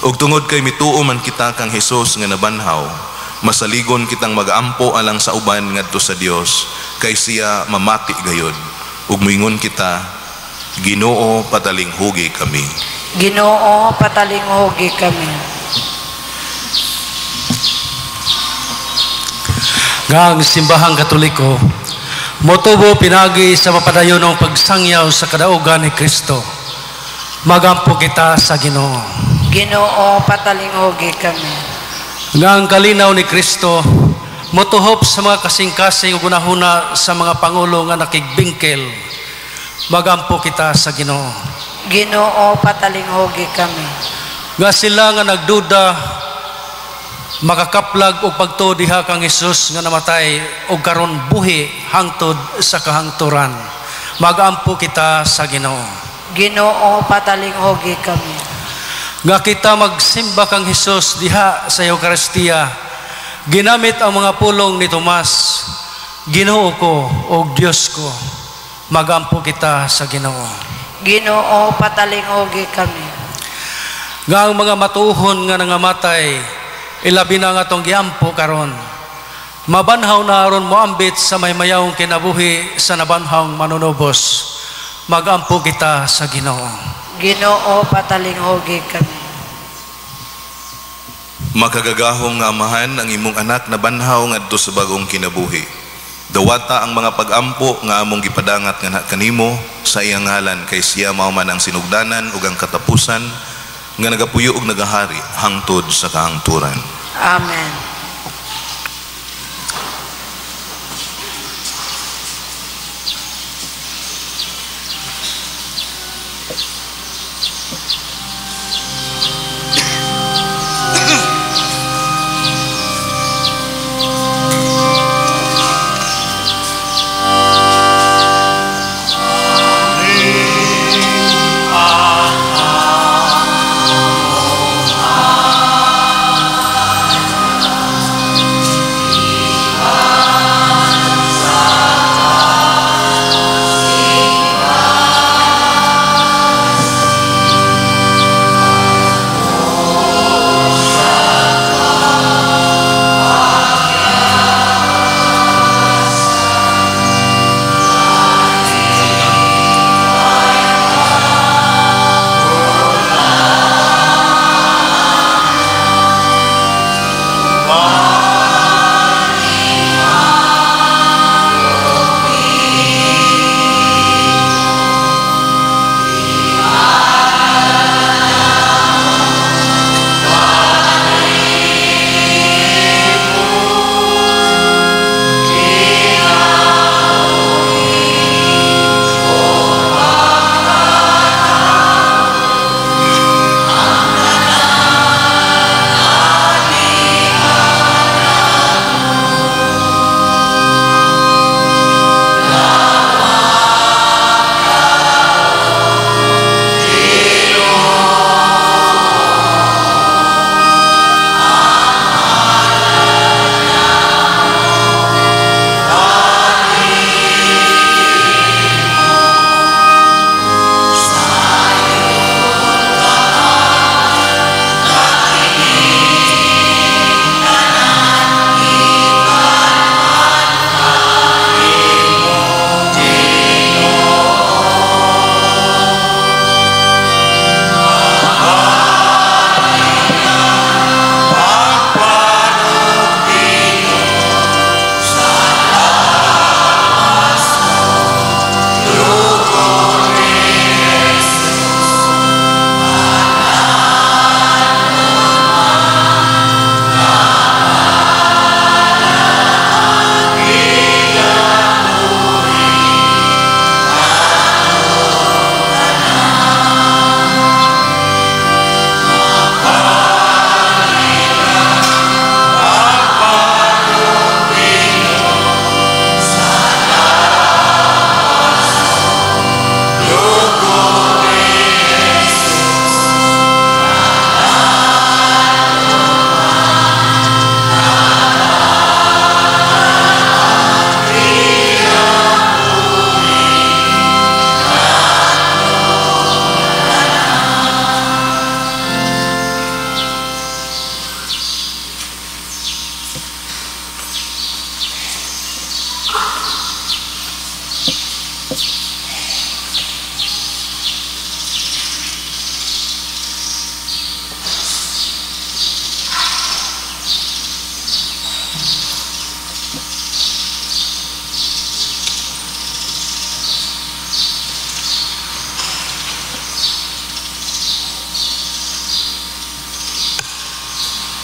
Ug tungod kay mituo man kita kang Hesus nga nabanhaw, masaligon kitang magaampo alang sa uban ngadto sa Dios, kay siya mamati gayod. Ug moingon kita, Ginoo, patalinghugi kami.
Ginoo, patalinghugi kami.
Nga ang simbahang Katoliko motubo pinagi sa mapadayonong pagsangyaw sa kadaugan ni Kristo. Magampo kita sa Ginoo.
Ginoo, patalinghugi kami.
Nga ang kalinaw ni Kristo motuhop sa mga kasing-kasing ug hunahuna sa mga pangulo nga nakigbingkel. Magampo kita sa Ginoo.
Ginoo, patalinghugi kami.
Nga sila nga nagduda makakaplag og pagtuo diha kang Hesus nga namatay og karon buhi hangtod sa kahangturan. Magampo kita sa Ginoo.
Ginoo, patalinghugi kami.
Nga kita magsimba kang Hesus diha sa Eukaristiya, ginamit ang mga pulong ni Tomas, Ginoo ko og Dios ko. Magampo kita sa Ginoo.
Ginoo, patalinghugi kami.
Nga ang mga matuhon nga nangamatay, ilabi na nga atong giampo karon, mabanhaw na aron moambit sa maymayawong kinabuhi sa nabanhawng manunubos. Magampo kita sa Ginoo.
Ginoo, patalinghugi kami.
Makagagahong nga Amahan, ang imong anak nabanhaw ngadto sa bagong kinabuhi. Dawata ang mga pagampo nga among gipadangat nga kanimo sa iyang ngalan, kay siya mao man ang sinugdanan ug ang katapusan nga nagapuyo ug nagahari hangtod sa kahangturan.
Amen.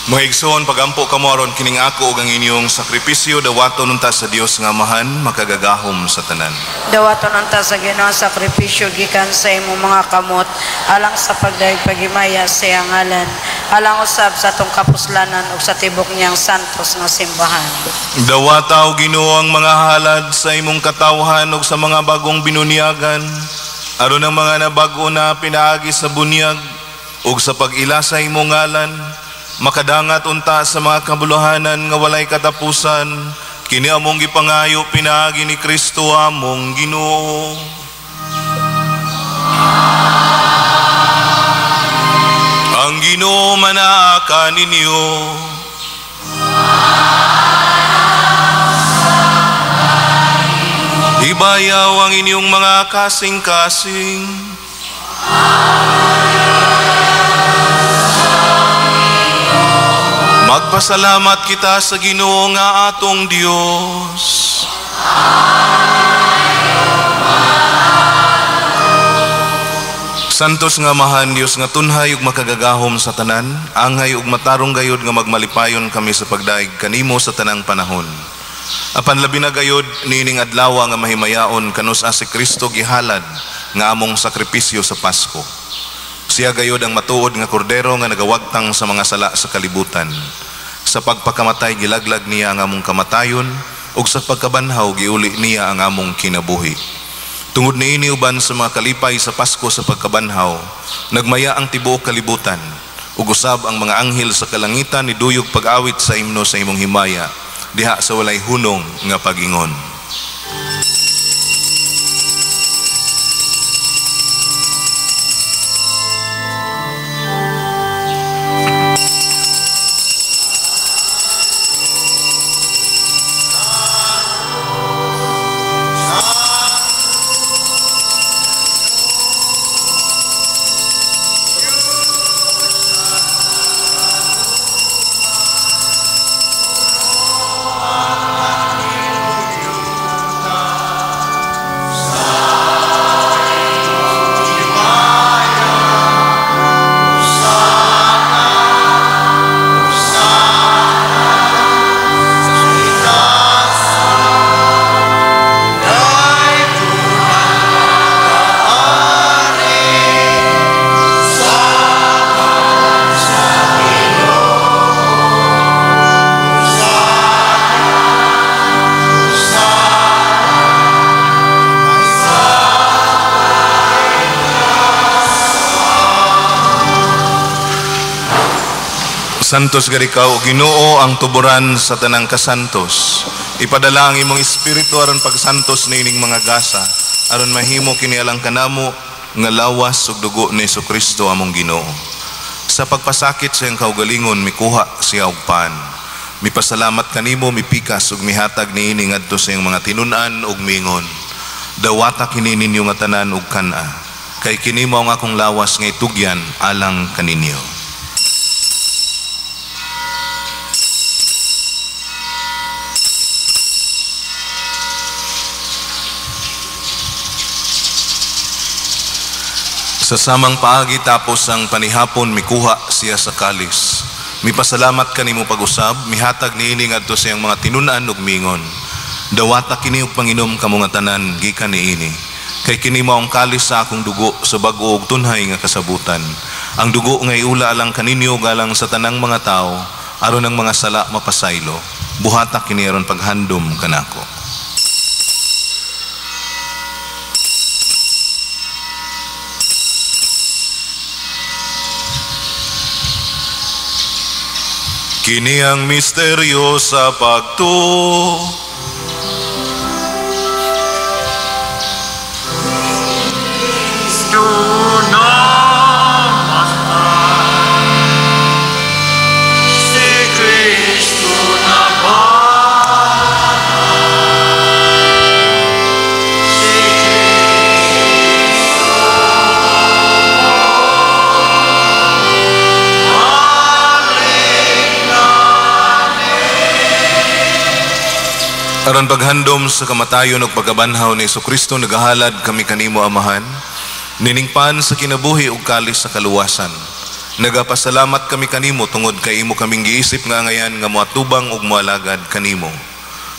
Mga igsoon, pagampo kamo aron kining ako ug ang inyong sakripisyo dawaton unta sa Dios nga Amahan, makagagahom sa tanan.
Dawaton unta sa Ginoo ang sakripisyo gikan sa imong mga kamot alang sa pagdayeg paghimaya sa iyang ngalan, alang usab sa atong kapuslanan ug sa tibok niyang santos nga simbahan.
Dawata o Ginoo ang mga halad sa imong katawhan ug sa mga bagong binunyagan, aron ang mga nabag-o na pinaagi sa bunyag ug sa pag-ila sa imong ngalan, makadangat unta sa mga kabuluhanan nga walay katapusan. Kini among gipangayo pinaagi ni Kristo among Ginoo. Ang Ginoo manaa kaninyo. Ibayaw ang inyong mga kasing-kasing. Magpasalamat kita sa Ginoo nga atong Dios. Santos nga Amahan, Dios nga tunhay ug makagagahom sa tanan, angay ug matarong gayod nga magmalipayon kami sa pagdaig kanimo sa tanang panahon. Apan labi na gayod niining adlaw nga mahimayaon kanus-a si Kristo gihalad nga among sakripisyo sa Pasko. Siya gayod ang matuod nga kordero nga nagawagtang sa mga sala sa kalibutan. Sa pagpakamatay gilaglag niya ang among kamatayon ug sa pagkabanhaw giuli niya ang among kinabuhi. Tungod niini uban sa mga kalipay sa Pasko sa pagkabanhaw, nagmaya ang tibuok kalibutan ug usab ang mga anghel sa kalangitan niduyog pag-awit sa imno sa imong himaya diha sa walay hunong nga pag-ingon. Santos gari ka o Ginoo ang tuburan sa tanang kasantos. Ipadala ang imong espiritu aron pagsantos niining mga gasa, aron mahimo kini alang kanamo nga lawas ug dugo ni Hesukristo among Ginoo. Sa pagpasakit sa iyang kaugalingon mikuha siya og pan. Mipasalamat kanimo, mipikas ug mihatag niini ngadto sa iyang mga tinun-an ug miingon. Dawata kini ninyo nga tanan ug kan-a, kay kini mao ang akong lawas nga itugyan alang kaninyo. Sa samang paagi tapos ang panihapon mikuha siya sa kalis. Mipasalamat kanimo pag-usab, mihatag niini ngadto sa iyang mga tinun-an ug miingon. Dawata kini og panginom kamo nga tanan gikan niini. Kay kini mao ang kalis sa akong dugo sa bag-o ug tunhay nga kasabutan. Ang dugo nga iula alang kaninyo ug alang sa tanang mga tawo aron ang mga sala mapasaylo. Buhata kini aron paghandom kanako. Kini ang misteryo sa pagtuo.
Kristo namatay, si Kristo namatay, si Kristo
Aron paghandom sa kamatayon ug pagkabanhaw ni Hesukristo, nagahalad kami kanimo Amahan, niningpan sa kinabuhi ug kalis sa kaluwasan. Nagapasalamat kami kanimo tungod kay imo kaming giisip nga angayan nga moatubang ug moalagad kanimo.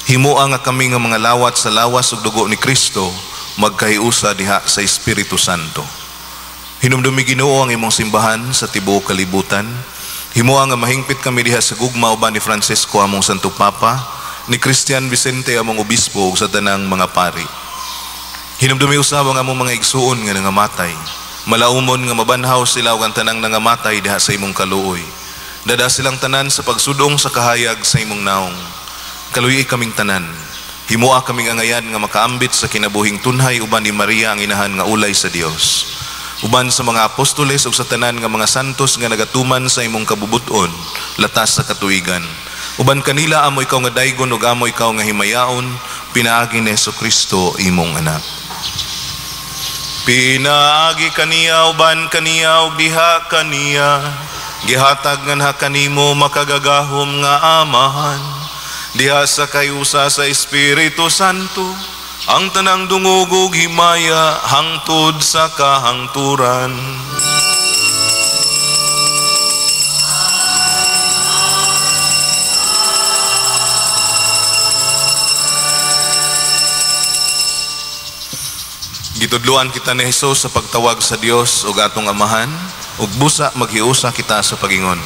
Himoa nga kami nga mga lawat sa lawas ug dugo ni Kristo magkahiusa diha sa Espiritu Santo. Hinumdumi, Ginoo, ang imong simbahan sa tibuok kalibutan. Himoa nga mahingpit kami diha sa gugma uban ni Francisco among Santo Papa, ni Christian Vicente among obispo ug sa tanang mga pari. Hinumdumi usab ang among mga igsuon nga nangamatay. Malaumon nga mabanhaw sila ug ang tanang nangamatay diha sa imong kaluoy. Dada silang tanan sa pagsudong sa kahayag sa imong naong. Kaluyi kaming tanan. Himoa kaming angayan nga makaambit sa kinabuhing tunhay uban ni Maria ang inahan nga ulay sa Dios, uban sa mga apostoles ug sa tanan nga mga santos nga nagatuman sa imong kabubuton latas sa katuigan. Uban kanila amo ikaw nga daygon ug amo ikaw nga himayaon pinaagi ni Kristo imong anak. Pinaagi kaniya, uban kaniya ug diha kaniya, gihatag nganha kanimo makagagahom nga Amahan, diha sa kayusa sa Espiritu Santo, ang tanang dungog ug himaya hangtod sa kahangturan. Gitudluan kita ni Jesus sa pagtawag sa Dios ug atong Amahan, ug busa maghiusa kita sa pagingon.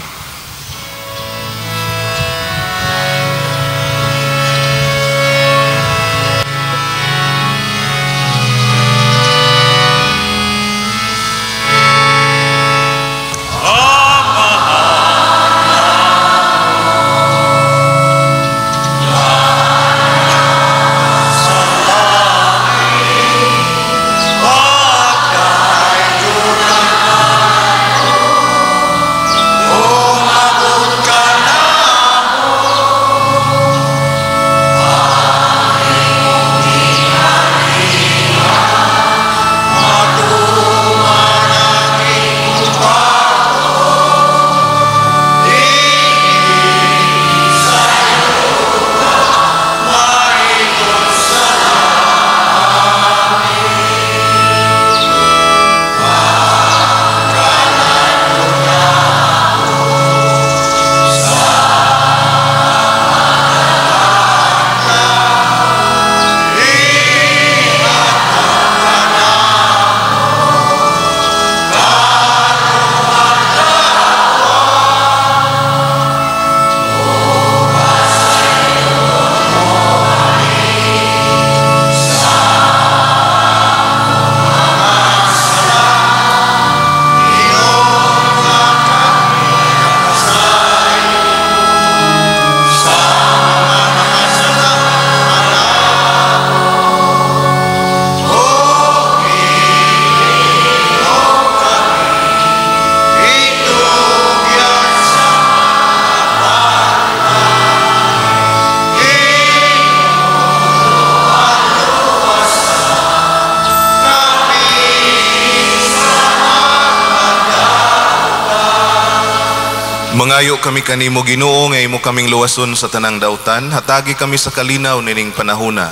Mangayo kami kanimo, Ginoo, nga imo kaming luwason sa tanang dautan, hatagi kami sa kalinaw nining panahona.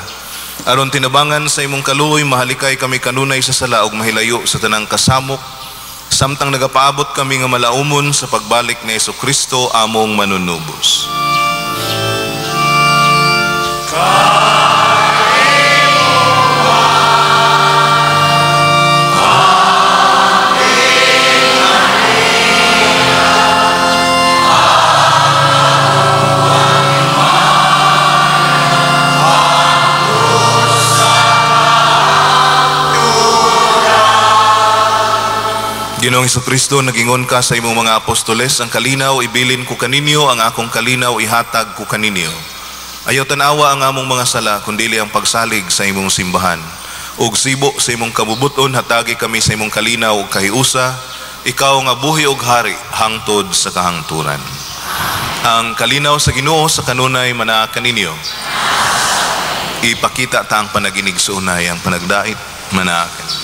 Aron tinabangan sa imong kaluoy, mahalikay kami kanunay sa sala ug mahilayo sa tanang kasamok, samtang nagapaabot kami nga malaumon sa pagbalik ni Kristo among manunubos. Ginoong Kristo, nagingon ka sa imong mga apostoles, ang kalinaw ibilin ko kaninyo, ang akong kalinaw ihatag ko kaninyo. Ayaw tanawa ang among mga sala, kundili ang pagsalig sa imong simbahan. Ug sibo sa imong kabubuton, hatagi kami sa imong kalinaw ug kahiusa, ikaw nga buhi ug hari hangtod sa kahangturan. Ang kalinaw sa Ginoo sa kanunay manaa kaninyo. Ipakita ta ang panaginig sa unay, ang panagdait manaa kaninyo.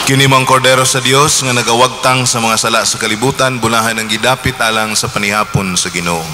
Kini mang kordero sa Dios nga nagawagtang sa mga sala sa kalibutan, bulahan ang gidapit alang sa panihapon sa Ginoo.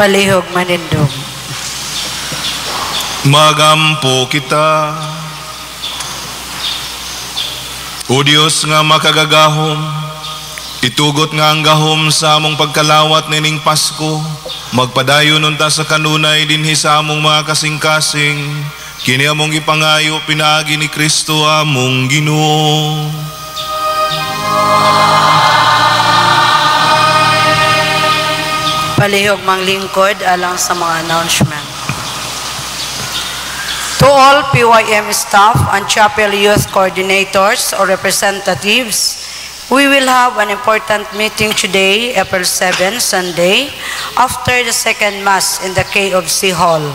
Palihog manindog.
Magampo kita. O Dios nga makagagahom, itugot nga ang gahom sa among pagkalawat nining Pasko, magpadayon unta sa kanunay dinhi sa among mga kasing-kasing, kini among gipangayo pinaagi ni Kristo among Ginoo.
Palihog manglingkod alang sa mga announcement. To all PYM staff and chapel youth coordinators or representatives, we will have an important meeting today, April 7, Sunday, after the second Mass in the K of C Hall.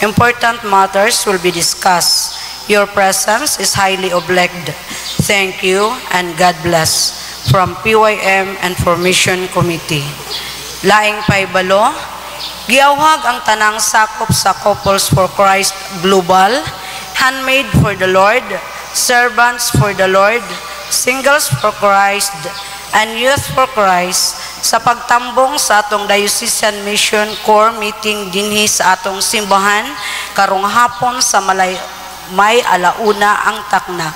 Important matters will be discussed. Your presence is highly obliged. Thank you and God bless. From PYM and Formation Committee. Laing paibalo, giawhag ang tanang sakop sa Couples for Christ Global, Handmaid for the Lord, Servants for the Lord, Singles for Christ, and Youth for Christ sa pagtambong sa atong Diocesan Mission Core Meeting dinhi sa atong simbahan karong hapon sa may 1:00 ang takna.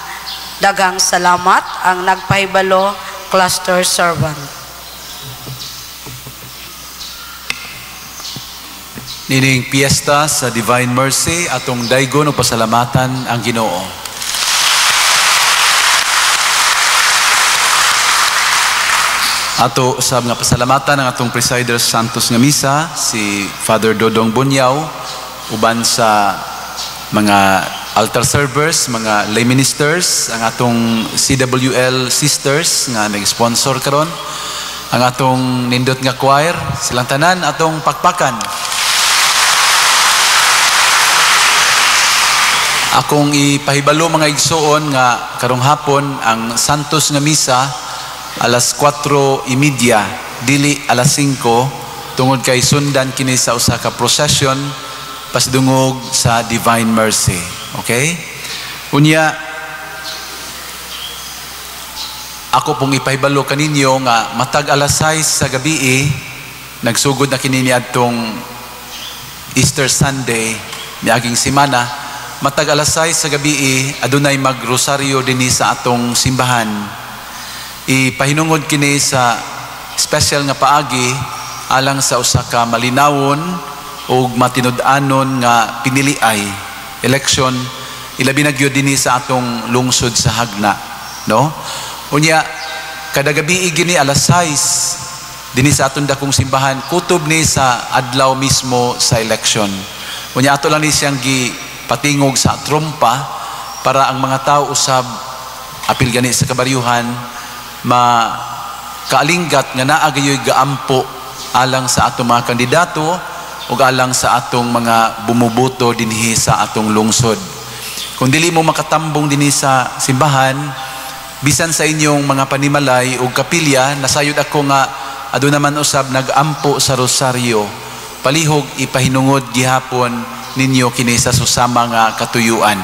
Daghang salamat ang nagpahibalo, Cluster Servant.
Nining piyesta sa Divine Mercy, atong daygon o pasalamatan ang Ginoo. Ato sa mga pasalamatan ang atong presider sa Santos nga Misa, si Father Dodong Bunyaw, uban sa mga altar servers, mga lay ministers, ang atong CWL sisters nga nag-sponsor karon, ang atong nindot nga choir, silang tanan atong pakpakan. Akong ipahibalo mga igsoon nga karong hapon ang Santos nga Misa alas 4:30, dili alas 5, tungod kay sundan kini sa usa ka procession pasidungog sa Divine Mercy. Okay? Unya, ako pong ipahibalo kaninyo nga matag alas 6 sa gabi, nagsugod na kini niadtong Easter Sunday niaging semana. Matag alas 6 sa gabi, adunay magrosaryo dinhi sa atong simbahan. Ipahinungod kini sa special nga paagi alang sa usa ka malinawon ug matinud-anon nga piniliay election, ilabi na gyud dinhi sa atong lungsod sa Hagna, no? Unya kada gabi gini alas 6 dinhi sa atong dakong simbahan, kutob ni sa adlaw mismo sa election. Unya ato lang ni siyang gi patingog sa trompa para ang mga tao usab, apil gani sa kabaryuhan, ma kaalinggat nga naa gayoy gaampo alang sa atong mga kandidato ug alang sa atong mga bumuboto dinhi sa atong lungsod. Kung dili mo makatambong dinhi sa simbahan, bisan sa inyong mga panimalay ug kapilya, nasayod ako nga aduna man usab nagampo sa rosaryo. Palihog ipahinungod gihapon ninyo kini sa susama nga katuyuan.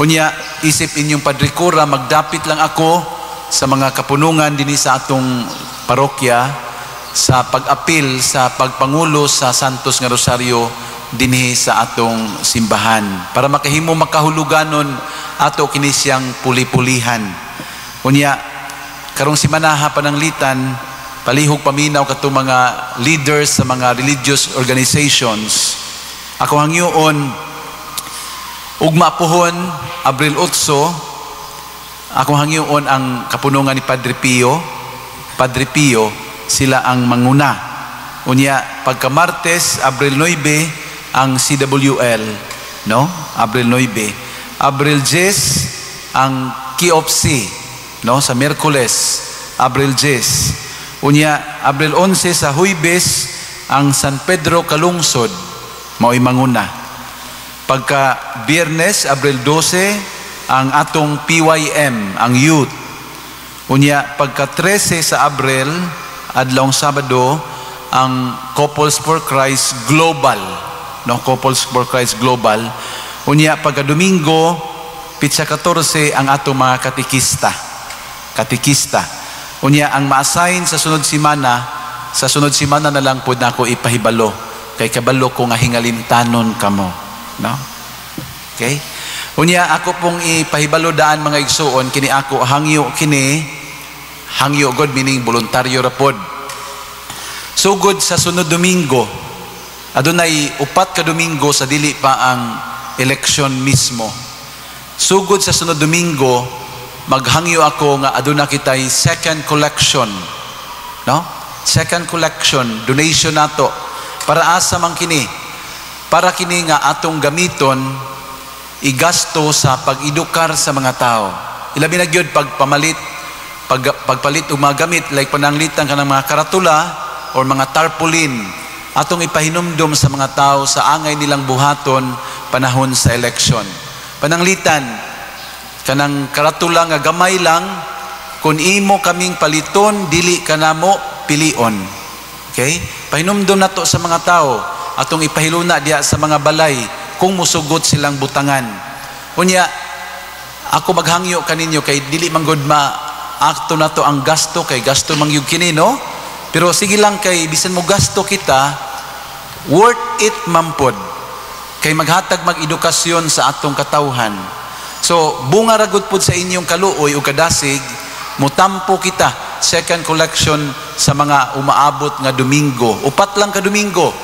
Unya, isip inyong Padre Cura, magdapit lang ako sa mga kapunungan dinhi sa atong parokya sa pag-apil sa pagpangulo sa Santos nga Rosaryo dinhi sa atong simbahan para makahimo makahuluganon ato kini siyang puli-pulihan. Unya, karong simanaha pananglitan, palihog paminaw katong mga leaders sa mga religious organizations. Ako hangyoon ugma pohon, Abril 8, ako hangyoon ang kapunungan ni Padre Pio. Padre Pio sila ang manguna. Unya, pagka Martes, Abril 9, ang CWL, no? Abril 9. Abril 10 ang KOPC, no? Sa Miyerkules, Abril 10. Unya, Abril 11 sa Huybes, ang San Pedro Kalungsod mao'y manguna. Pagka Biyernes, Abril 12, ang atong PYM, ang youth. Unya, pagka 13 sa Abril, adlawng Sabado, ang Couples for Christ Global. No, Couples for Christ Global. Unya, pagka Domingo, pitsa 14, ang atong mga katikista. Katikista. Unya, ang ma-assign sa sunod simana na lang po na ako ipahibalo. Kay kabalo ko nga hingalimtanon kamo. No? Okay? Unya, ako pong ipahibalo daan, mga igsuon, kini ako hangyo kini, hangyo god meaning voluntaryo ra pod. Sugod sa sunod Domingo, adunay 4 ka Domingo sa dili pa ang eleksyon mismo. Sugod sa sunod Domingo, maghangyo ako nga aduna kitay second collection. No? Second collection, donation nato. Para asa man kini? Para kini nga atong gamiton igasto sa pag-edukar sa mga tao. Ilabi na gyud pagpamalit, pagpalit og mga gamit like pananglitan kanang mga karatula or mga tarpaulin, atong ipahinumdom sa mga tao sa angay nilang buhaton panahon sa eleksyon. Pananglitan kanang karatula nga gamay lang, "Kung imo kaming paliton, dili kanamo pilion." Okay? Pahinumdom nato sa mga tao, atong ipahiluna diha sa mga balay kung musugot silang butangan. Unya, ako maghangyo kaninyo kay dili man gud ma akto nato ang gasto, kay gasto man gyud kini, no? Pero sige lang, kay bisan mo gasto kita, worth it man pod. Kay maghatag mag-edukasyon sa atong katawhan. So, bunga ra gud pod sa inyong kaluoy o kadasig, mutampo kita second collection sa mga umaabot nga Domingo. 4 lang ka Domingo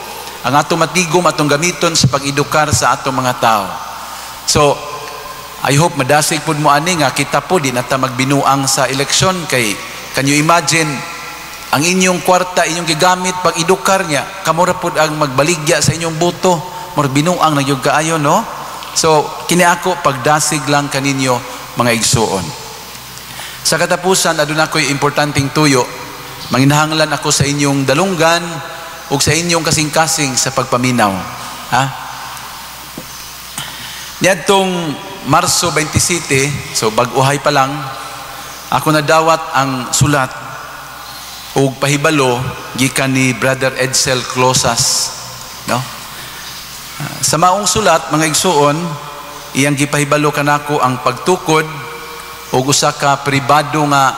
ang atong matigom, atong gamiton sa pag-edukar sa atong mga tao. So, I hope madasig pud mo ani nga kita po di na ta magbinuang sa eleksyon, kay can you imagine, ang inyong kwarta inyong gigamit pag-edukar niya, kamo ra pud ang magbaligya sa inyong boto, murag binuang na gyud kaayo, no? So, kini ako pagdasig lang kaninyo, mga igsuon. Sa katapusan, aduna ko'y importanteng tuyo. Manginahanglan ako sa inyong dalunggan ug sa inyong kasing-kasing sa pagpaminaw. Ha? Niadtong Marso 27, so bag-uhay pa lang, ako nadawat ang sulat ug pahibalo gikan ni Brother Edsel Closas, no? Sa maong sulat, mga igsuon, iyang gipahibalo kanako ang pagtukod og usa ka pribado nga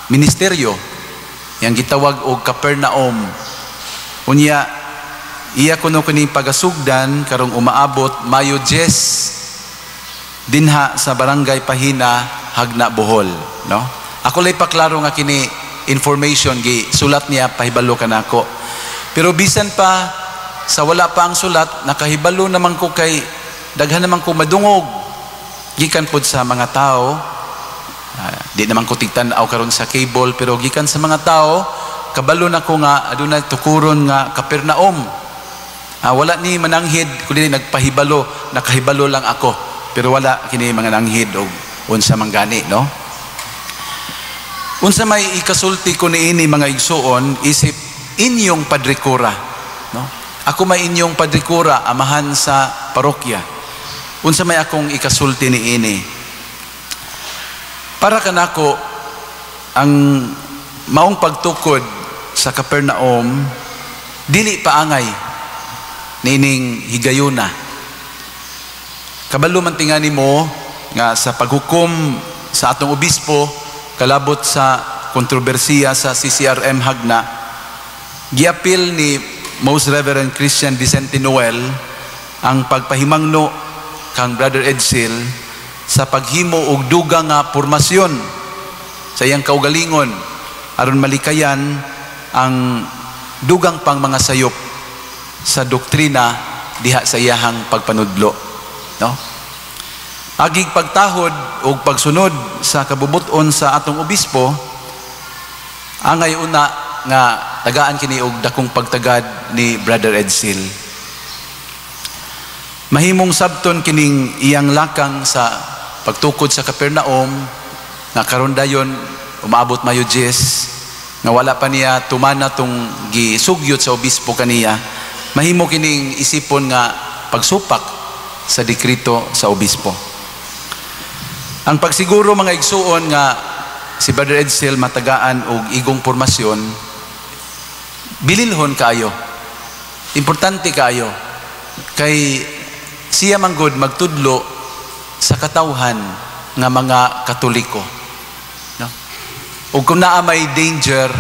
ministeryo, iyang gitawag og Capernaum. Unya, iya kuno kini pagasugdan karong umaabot Mayo 10 dinha sa Barangay Pahina, Jagna, Bohol, no? Ako lay paklaro nga kini information gi sulat niya pahibalo kanako. Pero bisan pa sa wala pa ang sulat, nakahibalo naman ko kay daghan naman ko madungog gikan pod sa mga tao. Di naman ko tigtan-aw karon sa cable, pero gikan sa mga tao kabalo na ko nga adunay tukuron nga Capernaum. Wala ni mananghid kundi nagpahibalo, nakahibalo lang ako. Pero wala kini mga nanghid og unsa man gani, no? Unsa may ikasulti ko niini, mga igsuon, isip inyong padrikura, no? Ako may inyong padrikura, amahan sa parokya. Unsa may akong ikasulti niini? Para kanako, ang maong pagtukod sa Capernaum dili paangay niining higayuna. Kabalo man tingani mo nga sa paghukom sa atong obispo kalabot sa kontrobersiya sa CCRM Hagna, giapil ni Most Reverend Christian Vicente Noel ang pagpahimangno kang Brother Edsel sa paghimo og dugang nga formasyon sa iyang kaugalingon aron malikayan ang dugang pang mga sayop sa doktrina diha sa iyahang pagpanudlo, no? Agig pagtahod og pagsunod sa kabubut-on sa atong obispo, angay una nga tagaan kini og dakong pagtagad ni Brother Edsel. Mahimong sabton kining iyang lakang sa pagtukod sa Capernaum nga karon dayon umaabot Mayo 10 nga wala pa niya tumana tong gisugyot sa obispo kaniya, mahimo kining isipon nga pagsupak sa dekrito sa obispo. Ang pagsiguro, mga igsuon, nga si Brother Edsel matagaan og igong formasyon, bililhon kaayo. Importante kaayo. Kay siya manggod magtudlo sa katawhan nga mga Katoliko. No? Ug kung naa may danger,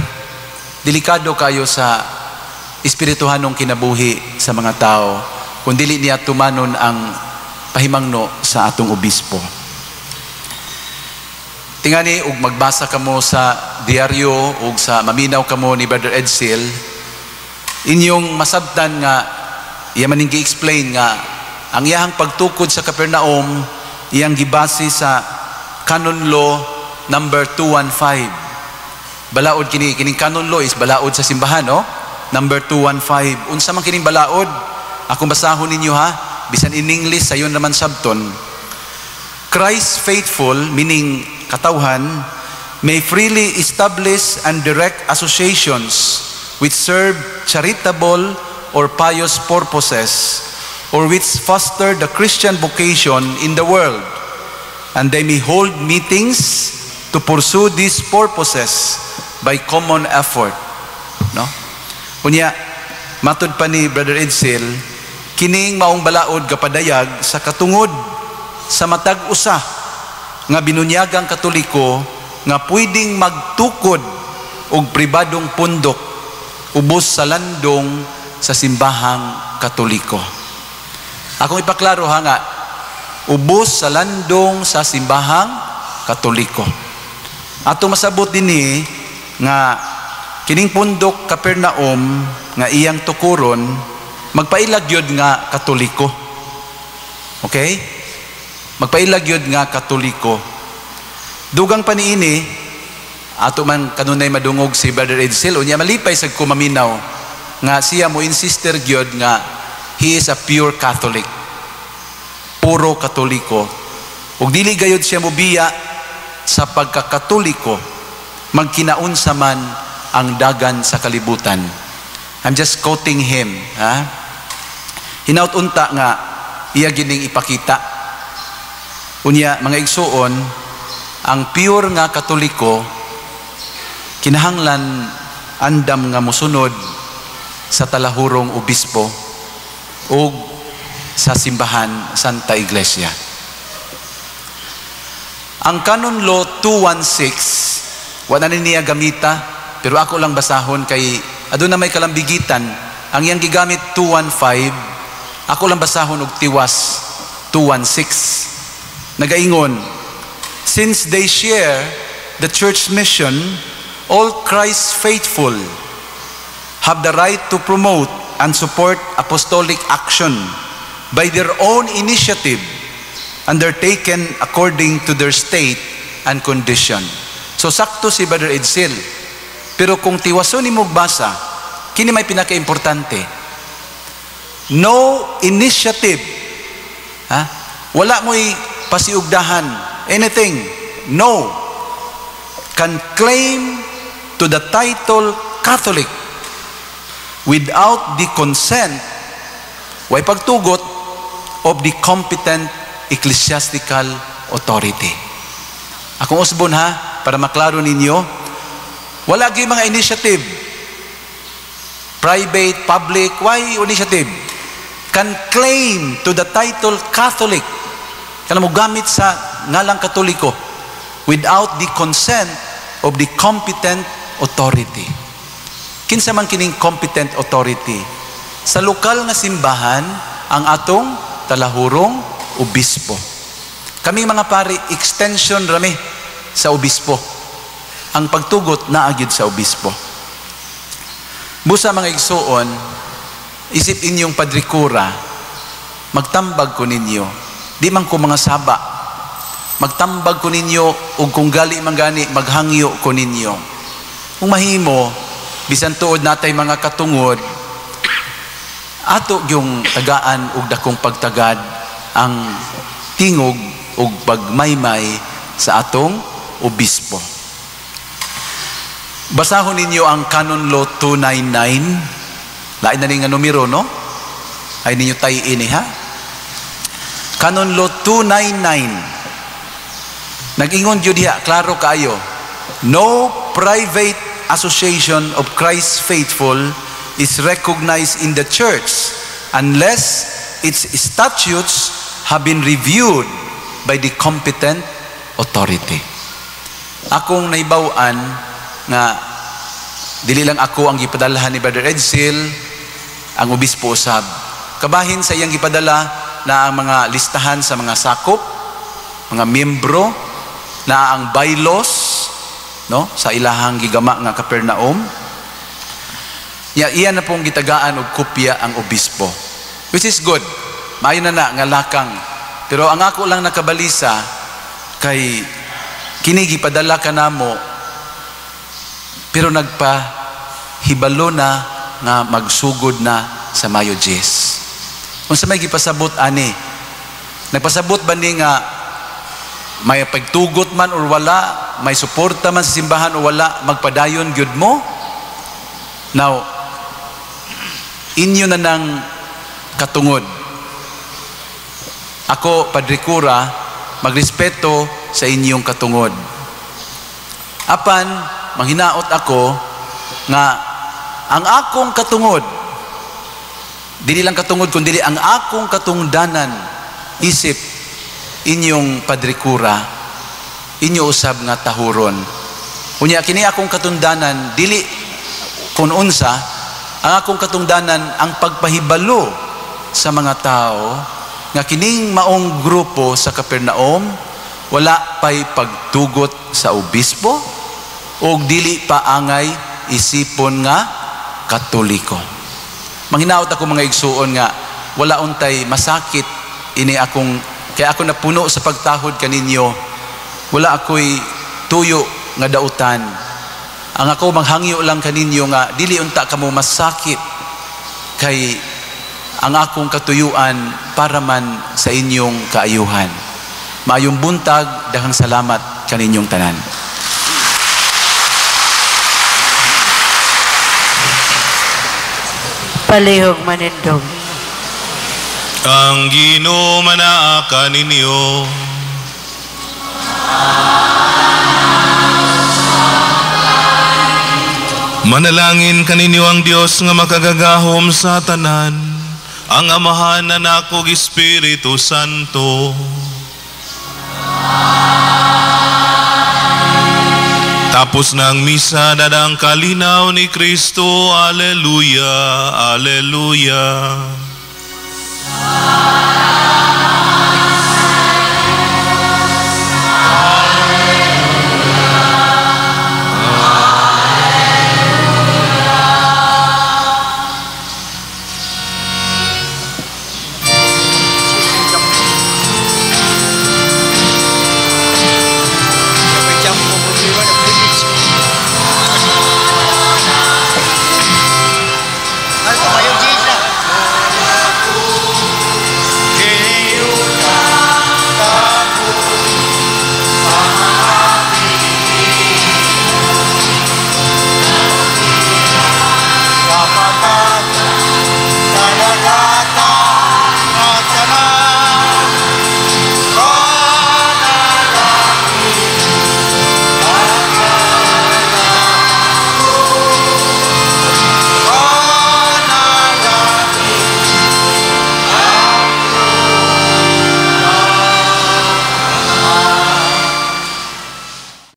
delikado kayo sa espirituhanong kinabuhi sa mga tao kung dili niya tumanon ang pahimangno sa atong obispo. Tingani ug magbasa kamo sa diaryo ug sa maminaw kamo ni Brother Edsel, inyong masabtan nga iya man ning gi-explain nga ang iyahang pagtukod sa Capernaum iyang gibase sa Canon Law number 215. Balaod kini, kining Canon Law is balaod sa simbahan, no? Number 215. Unsa man kining balaod? Akong basahon ninyo ha, bisan in English sayon naman sabton. Christ faithful, meaning katawhan, may freely establish and direct associations which serve charitable or pious purposes or which foster the Christian vocation in the world, and they may hold meetings to pursue these purposes by common effort. No? Unya, matud pa ni Brother Edsel, kining maong balaod gapadayag sa katungod sa matag usa nga binunyagang Katoliko nga pwedeng magtukod og pribadong pundok ubos sa landong sa simbahang Katoliko. Akong ipaklaro ha nga ubos sa landong sa simbahang Katoliko. Ato masabot dinhi nga kining pundok Capernaum nga iyang tukuron magpailag gyud nga Katoliko. Okay? Magpailag gyud nga Katoliko. Dugang pa niini, ato man kanunay madungog si Brother Edsel, unya malipay sa kumaminaw nga siya mo insister gyud nga he is a pure Catholic. Puro Katoliko. Ug dili gayud siya mobiya sa pagkakatoliko magkinaunsa man ang dagan sa kalibutan. I'm just quoting him, ha? Hinaut unta nga iya gining ipakita. Unya, mga igsuon, ang pure nga Katoliko kinahanglan andam nga mosunod sa talahurong obispo ug sa simbahan Santa Iglesia. Ang Canon Law 216, wala ni niya gamita, pero ako lang basahon kay aduna may kalambigitan. Ang iyang gigamit 215, ako lang basahon og tiwas 216. Nagaingon, "Since they share the church mission, all Christ's faithful have the right to promote and support apostolic action by their own initiative undertaken according to their state and condition." So sakto si Brother Edsel. Pero kung tiwason ni basa, kini may pinaka-importante. No initiative. Ha? Wala mo'y pasiugdahan. Anything. No. Can claim to the title Catholic without the consent, way pagtugot, of the competent ecclesiastical authority. Akong usbon ha, para maklaro ninyo, wala gyud mga initiative. Private, public, why initiative? Can claim to the title Catholic. Kana mo gamit sa ngalang Katoliko without the consent of the competent authority. Kinsa man kining competent authority? Sa lokal nga simbahan, ang atong talahurong obispo. Kami mga pari, extension rami sa obispo. Ang pagtugot naa gyud sa obispo. Busa, mga igsuon, isip inyong padrikura, magtambag ko ninyo. Di man ko mga saba. Magtambag ko ninyo ug kung gali man gani, maghangyo ko ninyo. Kung mahimo, bisan tuod natay mga katungod, ato yung tagaan og dakong pagtagad ang tingog ug pagmaymay sa atong obispo. Basahon ninyo ang Canon Law 299. Lain na ni nga numero, no? Ay ninyo tayo ini, ha? Canon Law 299. Nag-ingon jud diha, klaro kaayo. No private association of Christ's faithful is recognized in the church unless its statutes have been reviewed by the competent authority. Akong naibaw-an nga dili lang ako ang gipadalhan ni Brother Edsel, ang obispo usab. Kabahin sa iyang gipadala na ang mga listahan sa mga sakop, mga miyembro, na ang bylaws, no, sa ilahang gigama nga Capernaum. Ya, iya na pong gitagaan og kopya ang obispo. Which is good. Maayo na na nga lakang. Pero ang ako lang nakabalisa kay kini gipadala ka namo pero nagpa hibalo na nga magsugod na sa Mayo 10. Unsa may gipasabot ani? Nagpasabot ba ni nga may pagtugot man or wala, may suporta man sa simbahan o wala, magpadayon gyud mo? Now, inyo na nang katungod. Ako, Padre Cura, magrespeto sa inyong katungod. Apan, manghinaot ako nga ang akong katungod, dili lang katungod, kundi ang akong katungdanan, isip inyong Padre Cura, inyo usab nga tahuron. Unya, kini akong katungdanan, dili kung unsa, ang akong katungdanan ang pagpahibalo sa mga tao nga kining maong grupo sa Capernaum wala pa'y pagtugot sa obispo o dili pa angay isipon nga Katoliko. Manghinaot ako, mga igsuon, nga wala untay masakit ini akong, kaya ako napuno sa pagtahod kaninyo. Wala ako'y tuyo nga dautan. Ang ako manghangyo lang kaninyo nga dili unta kamo masakit kay ang akong katuyuan para man sa inyong kaayuhan. Maayong buntag, daghang salamat kaninyong tanan.
Palihog manindog.
Ang Ginoo manaa kaninyo. Manalangin kaninyo ang Dios nga makagagahom sa tanan, ang Amahan, Anak ug Espiritu Santo. Tapos na ang misa, dadang kalinaw ni Kristo. Alleluia, alleluia.